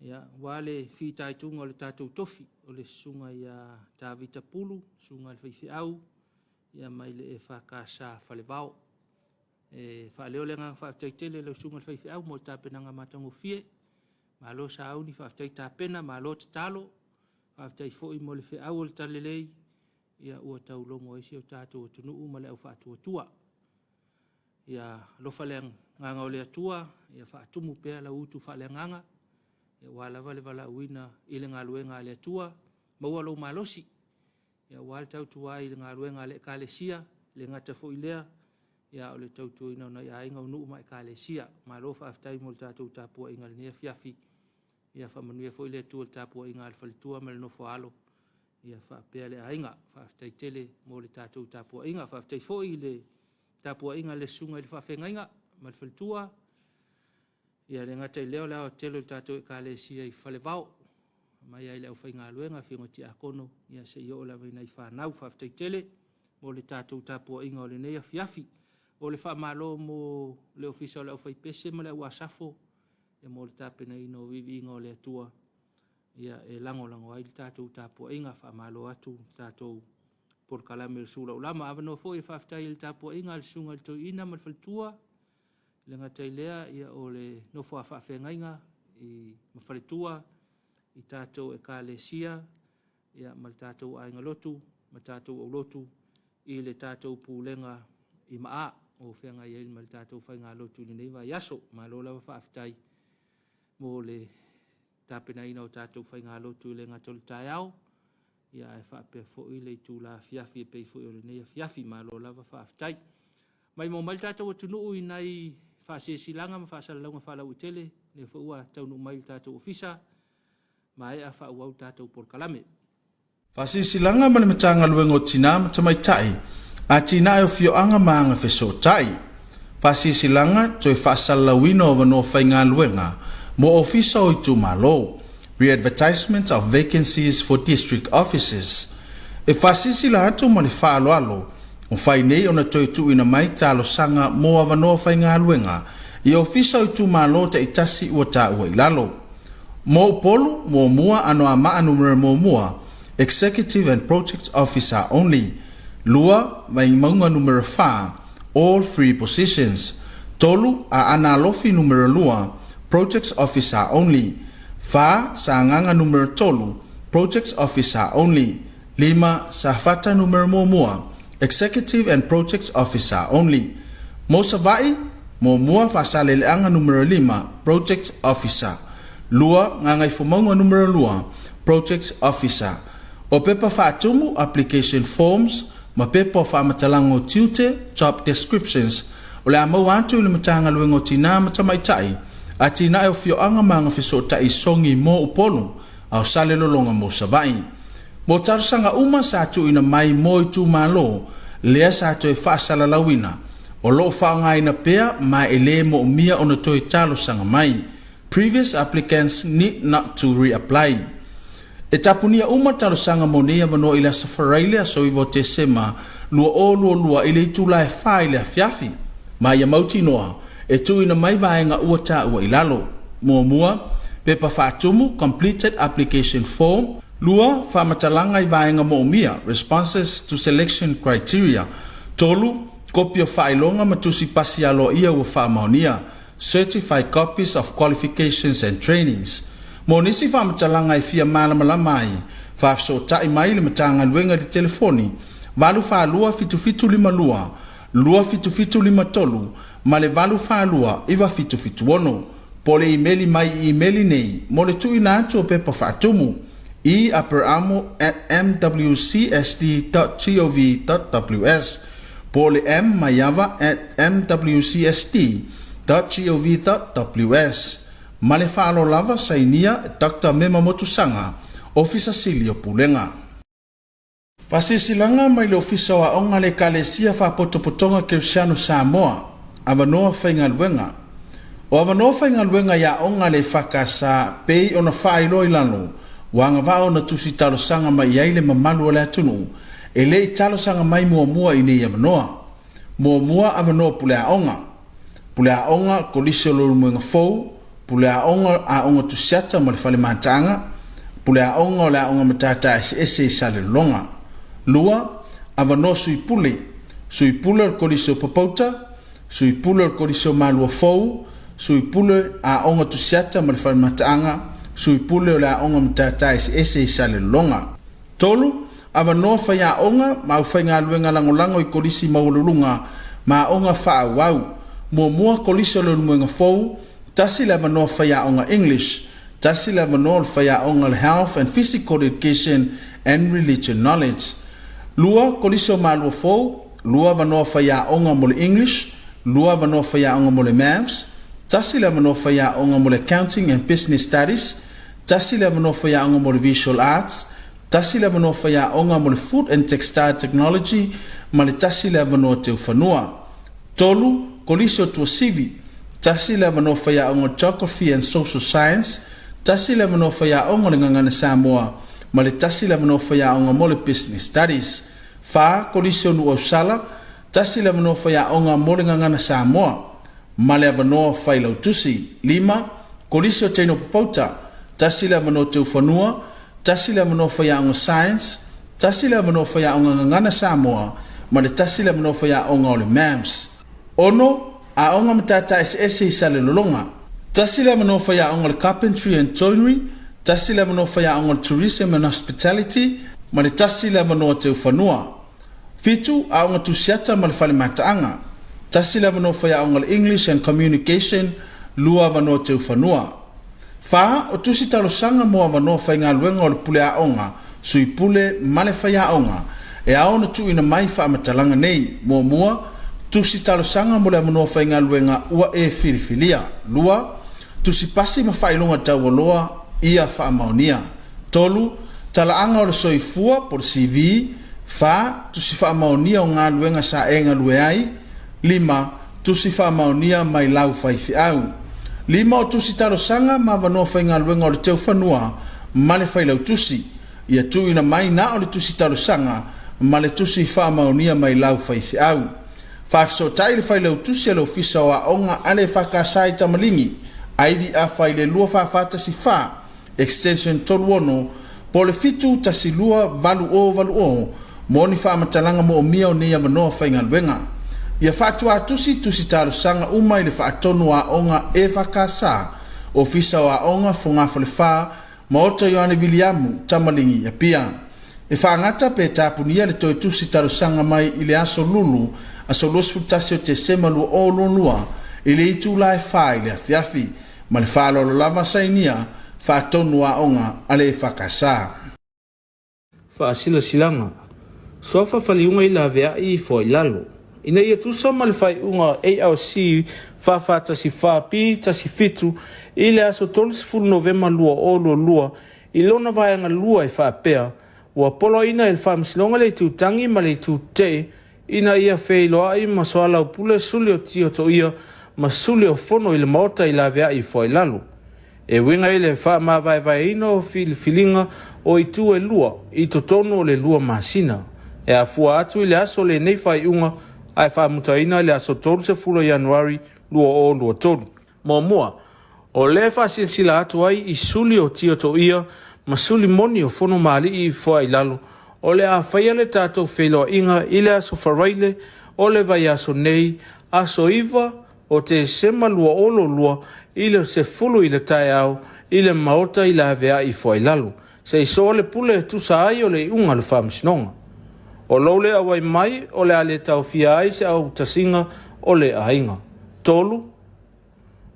Ia, aua le fitaituga o le tatou tofi, o le susuga ia Tavita Pulu, susuga i le faifeau, ia mai le EFKS Falevao. E faaleo le agaga faafetai tele i lau susuga i le faifeau mo le tapenaga matagofie. Malo sauni, faafetai tapena, malo tatalo, faafetai foi mo le feau o le talalelei, ia ua taulogo ai si o tatou atunuu ma le au faatuatua. Ia alofa le agaga o le Atua, ia faatumu pea lau utu faaleagaga, aua lava le valaauina i le galuega a le Atua, maua lou malosi, aua le tautua ai i le galuega a le Ekalesia, e le gata foi i lea, a o le tautuaina o nai aiga, o nuu ma Ekalesia. Malo faafetai mo le tatou tapuaiga i lenei afiafi. Ia faamanuia foi le Atua i le tapuaiga a le faletua ma le nofo a alo, ia faapea le aiga. Faafetai tele mo le tatou tapuaiga. Faafetai foi i le tapuaiga a le susuga i le faafeagaiga ma le faletua. Ia le gata i lea o le aoatetele o le tatou Ekalesia i Falevao, mai lava i le aufaigaluega, afioga i tiakono, ia seia oo lava i nai fanau. Faafetai tele mo le tatou tapuaiga o lenei afiafi. O le faamalo mo le Ofisa o le Aufaipese ma le Au Asafo ia mo le tapenaina o viiviiga o le Atua ia e lagolago ai le tatou tapuaiga. Faamalo atu le tatou polokalame o le Sulaulama. Avanoa foi e faafetai i le tapuaiga a le susuga i le Toeaina ma le faletua, e le gata i lea ia o le nofo a faafeagaiga i ma faletua i tatou Ekalesia ia ma le tatou aiga lotu ma tatou aulotu i le tatou pulega i Maa o feagai ai ma le tatou faigalotu i lenei vaiaso. Malo lava faafetai mo le tapenaina o tatou faigalotu e le gata o le taeao, ia ae faapea foi le itula afiafi e pei foi o lenei afiafi. Malo lava faafetai. Maimoa mai le tatou atunuu i nai faasilasilaga ma faasalalauga faalauaitele, lea foi ua taunuu mai i le tatou ofisa, maea faaauau le tatou polokalame. Faasilasilaga ma le Matagaluega o Tina ma Tamaitai, Atinae o Afioaga ma Agafesootai. Faasilasilaga, Toe faasalalauina o avanoa faigaluega mo Ofisa o Itumalo, Re-advertisement of vacancies for District Offices. E faasilasila atu ma le faaaloalo, ua fai nei ona toe tuuina mai talosaga mo avanoa faigaluega i Ofisa o Itumalo taitasi ua taua i lalo. Mo Upolu, muamua, Anoamaa Numera muamua, Executive and Project Officer only, lua, Vaimauga Numera fa, All three positions, tolu, Aana Alofi Numera lua, Projects Officer only, fa, Sagaga Numera tolu, Projects Officer only, lima, Safata Numera muamua, Executive and Projects Officer only. Mo Savaii, muamua, Faasaleleaga Numera lima, Projects Officer, lua, Gagaifomauga Numera lua, Projects Officer. O pepa faatumu, application forms, ma pepa o faamatalaga o tiute, job descriptions, o le a maua atu i le Matagaluega o Tinā ma Tamaitai, Atinae o Afioaga ma Agafesootai Sogi mo Upolu, a o Salelologa mo Savaii. Mo talosaga uma sa tuuina mai mo itumalo lea sa toe faasalalauina, o lo o faaaogaina pea ma e le moomia ona toe talosaga mai. Previous applicants need not to reapply. E tapunia uma talosaga mo nei avanoa i le Aso Faraile, aso 9 o Tesema 2022 i le itula e 4 i le afiafi. Ma ia mautinoa, e tuuina mai vaega ua taua i lalo. Muamua, pepa faatumu, completed application form. Lua, faamatalaga i vaega moomia, responses to selection criteria. Tolu, kopi o faailoga ma tusi pasi aloaia ua faamaonia, certified copies of qualifications and trainings. Mo nisi faamatalaga e fia malamalama ai, faafesootai mai le Matagaluega i le telefoni 842 7752 27753 ma le 842 9776 po o le imeli mai i imeli nei mo le tuuina atu o pepa faatumu eaperamo at mwcsd dot gov dot ws po o le mmaiava at mwcsd dot gov dot ws. Ma le faaaloalo lava, sainia Doctor Mema Motusaga, Ofisa Sili o Pulega. Faasilasilaga mai le Ofisa o Aoga a le Ekalesia Faapotopotoga Kerisiano Samoa, Avanoa Faigaluega. O avanoa faigaluega i aoga a le EFKS pei ona faailoa i lalo, ua agavaa ona tusi talosaga mai i ai le mamalu o le atunuu e le i talosaga mai muamua i nei avanoa. Muamua, avanoa puleaoga. Puleaoga, Kolisi o Leulumoega Fou, Puleaoga, Aoga Tusiata ma le Fale Mataaga, Puleaoga o le Aoga Matata Eseese i Salelologa. Lua, avanoa Sui Pule, Sui Pule o le Kolisi o Papauta, Sui Pule o le Kolisi o Malua Fou, Sui Pule, Aoga Tusiata ma le Fale Mataaga, Sui Pule o le Aoga Matata Eseese i Salelologa. Tolu, avanoa faiaoga ma aufaigaluega lagolago i Kolisi Maualuluga ma Aoga Faaauau. Muamua, Kolisi o Leulumoega Fou, tasi le avanoa faiaoga English, tasi le avanoa o le faiaoga le Health and Physical Education and Religion Knowledge. Lua, Kolisi o Malua Fou, lua avanoa faiaoga mo le English, lua avanoa faiaoga mo le Maths, tasi le avanoa faiaoga mo le Accounting and Business Studies, tasi le avanoa faiaoga mo le Visual Arts, tasi le avanoa faiaoga mo le Food and Textile Technology ma le tasi le avanoa teufanua. Tolu, Kolisi o Tuasivi, tasi le avanoa faiaoga Geography and Social Science, tasi le avanoa faiaoga o le Gagana Samoa ma le tasi le avanoa faiaoga mo le Business Studies. Fa, Kolisi o Nuuausala, tasi le avanoa faiaoga mo le Gagana Samoa ma le avanoa failautusi. Lima, Kolisi o Teino Papauta, tasi le avanoa teufanua, tasi le avanoa faiaoga Science, tasi le avanoa faiaoga Gagana Samoa ma le tasi le avanoa faiaoga o le MAMS. Ono, Aoga Matata Eseese i Salelologa, tasi le avanoa faiaoga o le Carpentry and Joinery, tasi le avanoa faiaoga o le Tourism and Hospitality ma le tasi le avanoa teufanua. Fitu, Aoga Tusiata ma le Fale Mataaga, tasi le avanoa faiaoga o le English and Communication, lua avanoa teufanua. Fa, O tusi talosaga mo avanoa faigaluega o le pule aoga, sui pule ma le faiaoga, e ao ona tuuina mai faamatalaga nei, Muamua, tusi talosaga mo le avanoa faigaluega ua e filifilia. Lua, tusi pasi ma faailoga taualoa ia faamaonia. Tolu, talaaga o le soifua po o le CV. Fa, tusi faamaonia o galuega sa e galue ai. Lima, tusi faamaonia mai lau faifeau. Lima o tusi talosaga ma avanoa faigaluega o le teufanua ma le failautusi. Ia tuuina mai na o le tusi talosaga ma le tusi faamaonia mai lau faifeau. Faafesootai le failautusi a le Ofisa o Aoga a le EFKS i Tamaligi, Ivy Afa i le 2414 Extension 36 po o le 712 8080 mo ni faamatalaga moomia o nei avanoa faigaluega. Ia faatuatusi tusi talosaga uma i le Faatonu o Aoga EFKS, Ofisa o Aoga, Fogafale 4, Maota Ioane Viliamu, Tamaligi, Apia. E faagata pe tapunia le toe tusi talosaga mai i le aso Lulu, aso 21 o Tesema 2022 i le itula e 4 i le afiafi. Ma le faaaloalo lava sainia faatonu aoga a le EFKS. Faasilasilaga, Suafa Faliuga i Laveai i Foailalo, ina ia tusa ma le faaiuga ALC 4414P17 i le aso 30 Novema 2022 i lona vaega lua e faapea, ua poloaiina e le Faamasinoga le Itu Tagi ma le Itu Tetee ina ia feiloai ma soalaupule suli o tiotoia ma suli o fono i le Maota i Laveai i Foailalo. E uiga i le faamavaevaeina o filifiliga o itu e lua i totonu o le lua masina, e afua atu i le aso o lenei faaiuga ae faamutaina i le aso 30 o Ianuari 2023. Muamua, o lea e faasilasila atu ai i suli o tiotoia ma suli moni o fono ma alii i Foailalo, o le a faia le tatou feiloaiga i le aso Faraile o le vaiaso nei, aso 9 o Tesema 2022 i le 10 i le taeao i le Maota i Laveai i Foailalo, se i soa le pule e tusa ai o le iuga a le Faamasinoga. O lou le auai mai o le a le taofia ai se autasiga o le aiga. 3.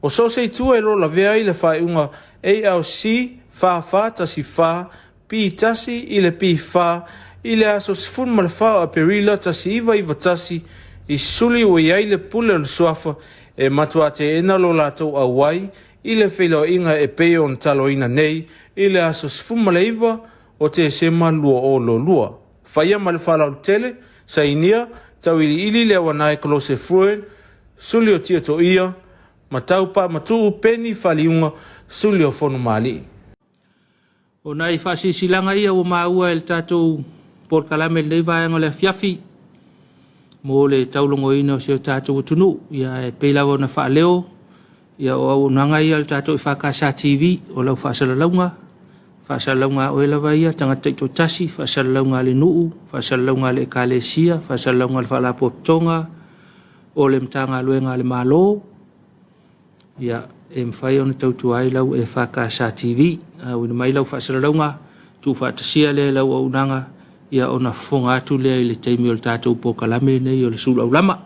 O so o se itu e lolavea ai le faaiuga ALC 4414 P1 i le P4 i le aso 14 o Aperila 1991 i suli ua i ai le pule o le suafa e matua teena lo latou auai i le feiloaiga e pei ona taloina nei i le aso 19 o Tesema 2022. Faia ma le faaaloalo tele, sainia, tauiliili le auanae Kolose Fruin, suli o Tiatoia, ma Taupamatuu Peni Faliuga, suli o Fonomalii. O nai faasilasilaga ia ua maua e le tatou polokalame i lenei vaega o le afiafi. mo le taulogoina o si o tatou atunuu. Ia e pei lava ona faaleo, ia o auaunaga ia a le tatou EFKS TV, o lau faasalalauga, faasalalauga a oe lava ia, tagata taitoatasi, faasalalauga a le nuu, faasalalauga a le ekalesia, faasalalauga a le faalapotopotoga, o le Matagaluega a le Malo, ia, e mafai ona tautua ai lau EFKS TV. Auina mai lau faasalalauga, tuufaatasia lea e lau auaunaga, ia ona fofoga atu lea i le taimi o le tatou polokalame lenei o le Sulu Aulama.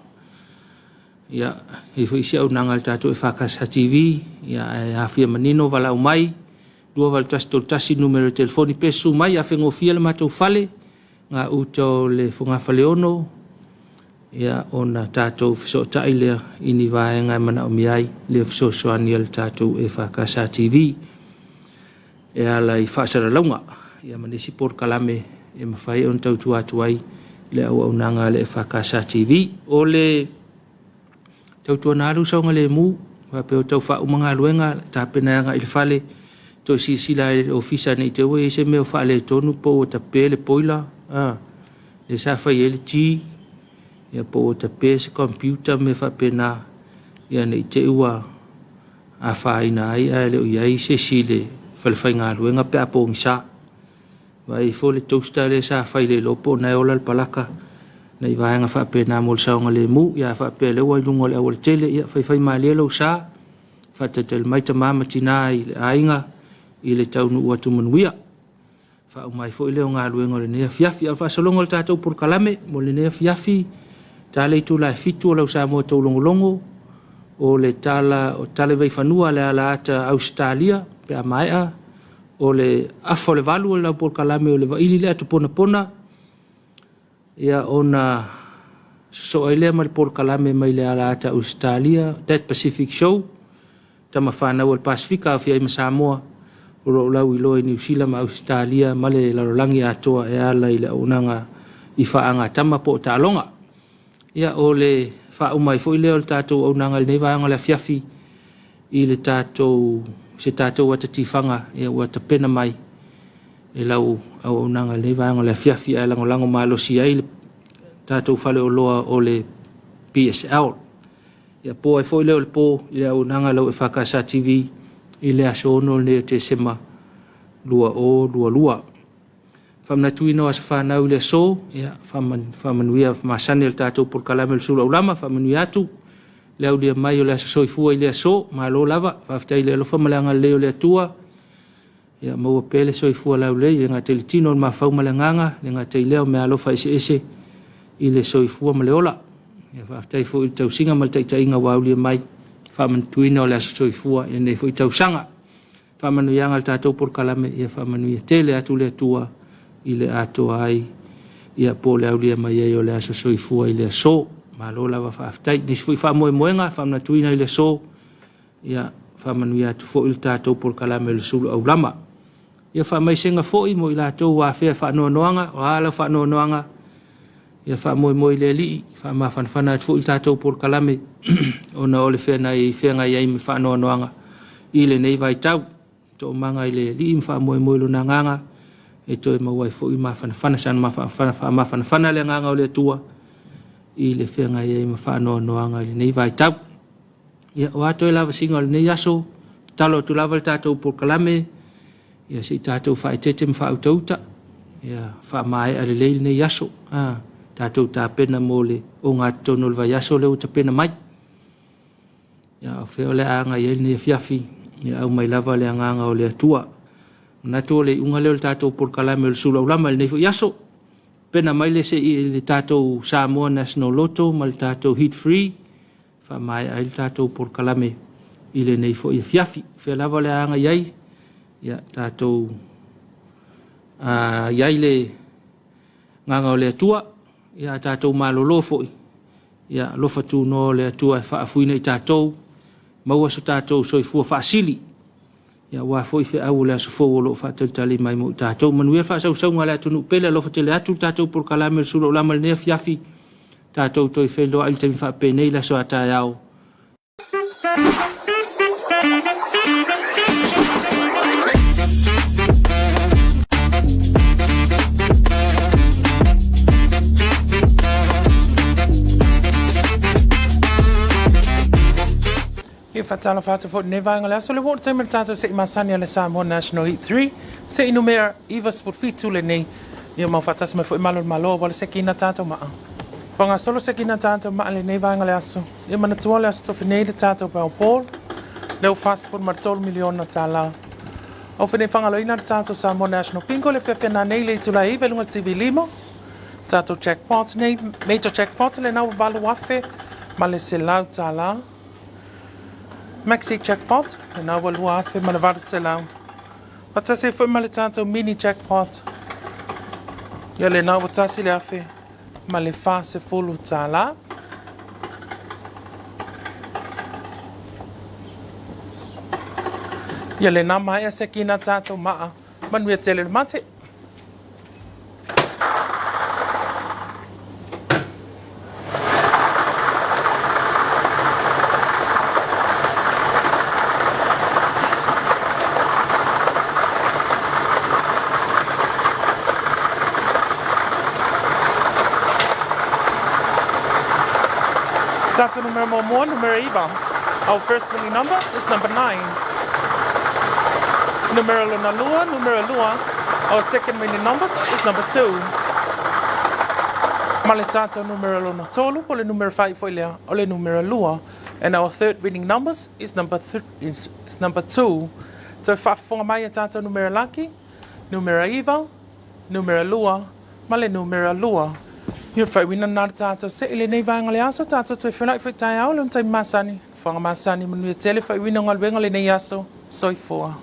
Ia, e i ai foi isi auaunaga a le tatou EFKS TV, ia, ae afia manino valaau mai, 28131 numera o telefoni pe susu mai, afegofie le matou fale, gauta o le Fogafaleono, ia, ona tatou fesootai lea i ni vaega e manaomia ai le fesoasoani a le tatou EFKS TV e ala i faasalalauga ia ma nisi polokalame e mafai ona tautua atu ai le auaunaga a le EFKS TV. O le tautuana alu saogalemu, faapea o tau faauma galuega, tapena e agai i le fale, toe silasila i le ofisa ne i te i ua i ai se mea o faaletonu po ua tape le boiler, lea sa fai ai le tea, ia po ua tape se computer ma mea faapena, ia ne i te i ua afaina ai ae le o i ai se isi i le falefaigaluega pe a pogisa. Vaai ifo le toaster lea sa fai le iloa po o na e ola le palaka nai vaega faapena mo le saogalemu. Ia a faapea lea ua i luga o le aualatele, ia faifaimalie lou sa, faatalitali mai tama ma tina i le aiga i le taunuu atu manuia. Faauma ai foi lea o galuega o lenei afiafi. A o le faasologa o le tatou polokalame mo lenei afiafi, ta le itula e 7 o lau Samoa taulogologo, o le tala o tale vaifanua le alaata Ausetalia pe a maea, o le afa o le 8 o lau polokalame o le vaili le ata ponapona, ia ona sosoo ai lea ma le polokalame mai le alaata Ausetalia, That Pacific Show, tama fanau a le Pasefika aofia ai ma Samoa, o lo o lauiloa i Niu Sila ma Ausetalia ma le lalolagi atoa e ala i le auaunaga i faagatama po o taaloga. Ia, o le faauma ai foi lea o le tatou auaunaga i lenei vaega o le afiafi i le tatou se tatou ata tifaga ia ua tapena mai e lau auaunaga i lenei vaega o le afiafi ae lagolago malosi ai le tatou faleoloa o le PSL. Ia po ai foi lea o le po i le auaunaga a lau EFKS TV i le aso 6 lenei o Tesema 2022. Faamanatuina o aso fanau i le aso, ia faamanuia masani le tatou polokalame o le Sulu Aulama, faamanuia atu le aulia mai o le aso soifua i le aso. Malo lava, faafetai i le alofa ma le agalelei o le Atua. Ia maua pea le soifua laulelei, le gata i le tino, le mafau ma le agaga, le gata i lea o meaalofa eseese i le soifua ma le ola. Ia faafetai foi i le tausiga ma le taitaiga ua aulia mai, faamanatuina o le aso soifua i lenei foi tausaga. Faamanuiaga a le tatou polokalame, ia faamanuia tele atu le Atua i le atoa ai, ia po o le aulia mai ai o le aso soifua i le aso. Malo lava faafetai. Nisi foi faamoemoega, faamanatuina i le aso, ia faamanuia atu foi le tatou polokalame o le Sulu Aulama. Ia faamaisega foi mo i latou ua afea faanoanoaga, o a lau faanoanoaga, ia faamoemoe i le Alii, faamafanafana atu foi le tatou polokalame ona o le feagai ai ma faanoanoaga i lenei vaitau. Toomaga i le Alii ma faamoemoe i lona agaga e toe maua ai foi mafanafana, sana faamafanafana le agaga o le Atua i le feagai ai ma faanoanoaga i lenei vaitau. Ia, o a toe lavasiga o lenei aso, tatalo atu lava le tatou polokalame, ia se i tatou faaeteete ma faautauta, ia faamaea lelei lenei aso, tatou tapena mo le ogatotonu o le vaiaso lea ua tapena mai. Ia, o fea o le a agai ai lenei afiafi, ia aumai lava le agaga o le Atua. Manatu o le iuga lea o le tatou polokalame o le Sulu Aulama i lenei foi aso. Pena mai le, le tatou Samoa National Lotto ma le tatou Heat Free, faamaea ai le tatou polokalame i lenei foi afiafi. O fea lava o le a agai ai, ia tatou i ai le agaga o le Atua, ia a tatou malolo foi, ia alofa tunoa o le Atua e faafuina i tatou, maua so tatou soifua faasili, ia aua foi feau o le aso fou o lo o faatalitali mai mo i tatou. Manuia le faasausauga a le atunuu pele, alofa tele atu le tatou polokalame o le Sulu Aulama i lenei afiafi, tatou toe feiloai i le taimi faapenei i le aso a taeao. Ia faatalofa atu foi i lenei vaega o le aso, le ua oo le taimi o le tatou se'i masani a le Samoa National Heat 3, se'i numera 97 lenei. Ia mau faatasi mai foi Malo o le Malo aua le sekina tatou maa. Faagasolo sekina tatou maa i lenei vaega o le aso. Ia manatua le Aso Tofi nei le tatou Powerball, lea ua $43 miliona tala. Au fenei fagaloina le tatou Samoa National Bingo le fiafia nanei le itula e 9 i luga TV 5. Tatou jackpot nei, major jackpot lena ua $8,100. Maxi jackpot lena ua $2,800. Faatasi ai foi ma le tatou mini jackpot. Ia lena ua $1,040. Ia lena maea sekina tatou maa. Manuia tele le mate. Tatou numera muamua, numera iva. Our first winning number is number 9. Numera lona lua, numera lua. Our second winning numbers is number 2. Ma le tatou numera lona tolu, po le numera fai foi lea, o le numera lua. And our third winning numbers is number is number 2. Toe faafofoga mai e tatou numera laki, numera iva, numera lua, ma le numera lua. Ia faaiuina lena le tatou see i lenei vaega o le aso, tatou toe feiloai foi taeao i lona taimi masani. Nofoaga masani, manuia tele faaiuina o galuega o lenei aso. Soifua.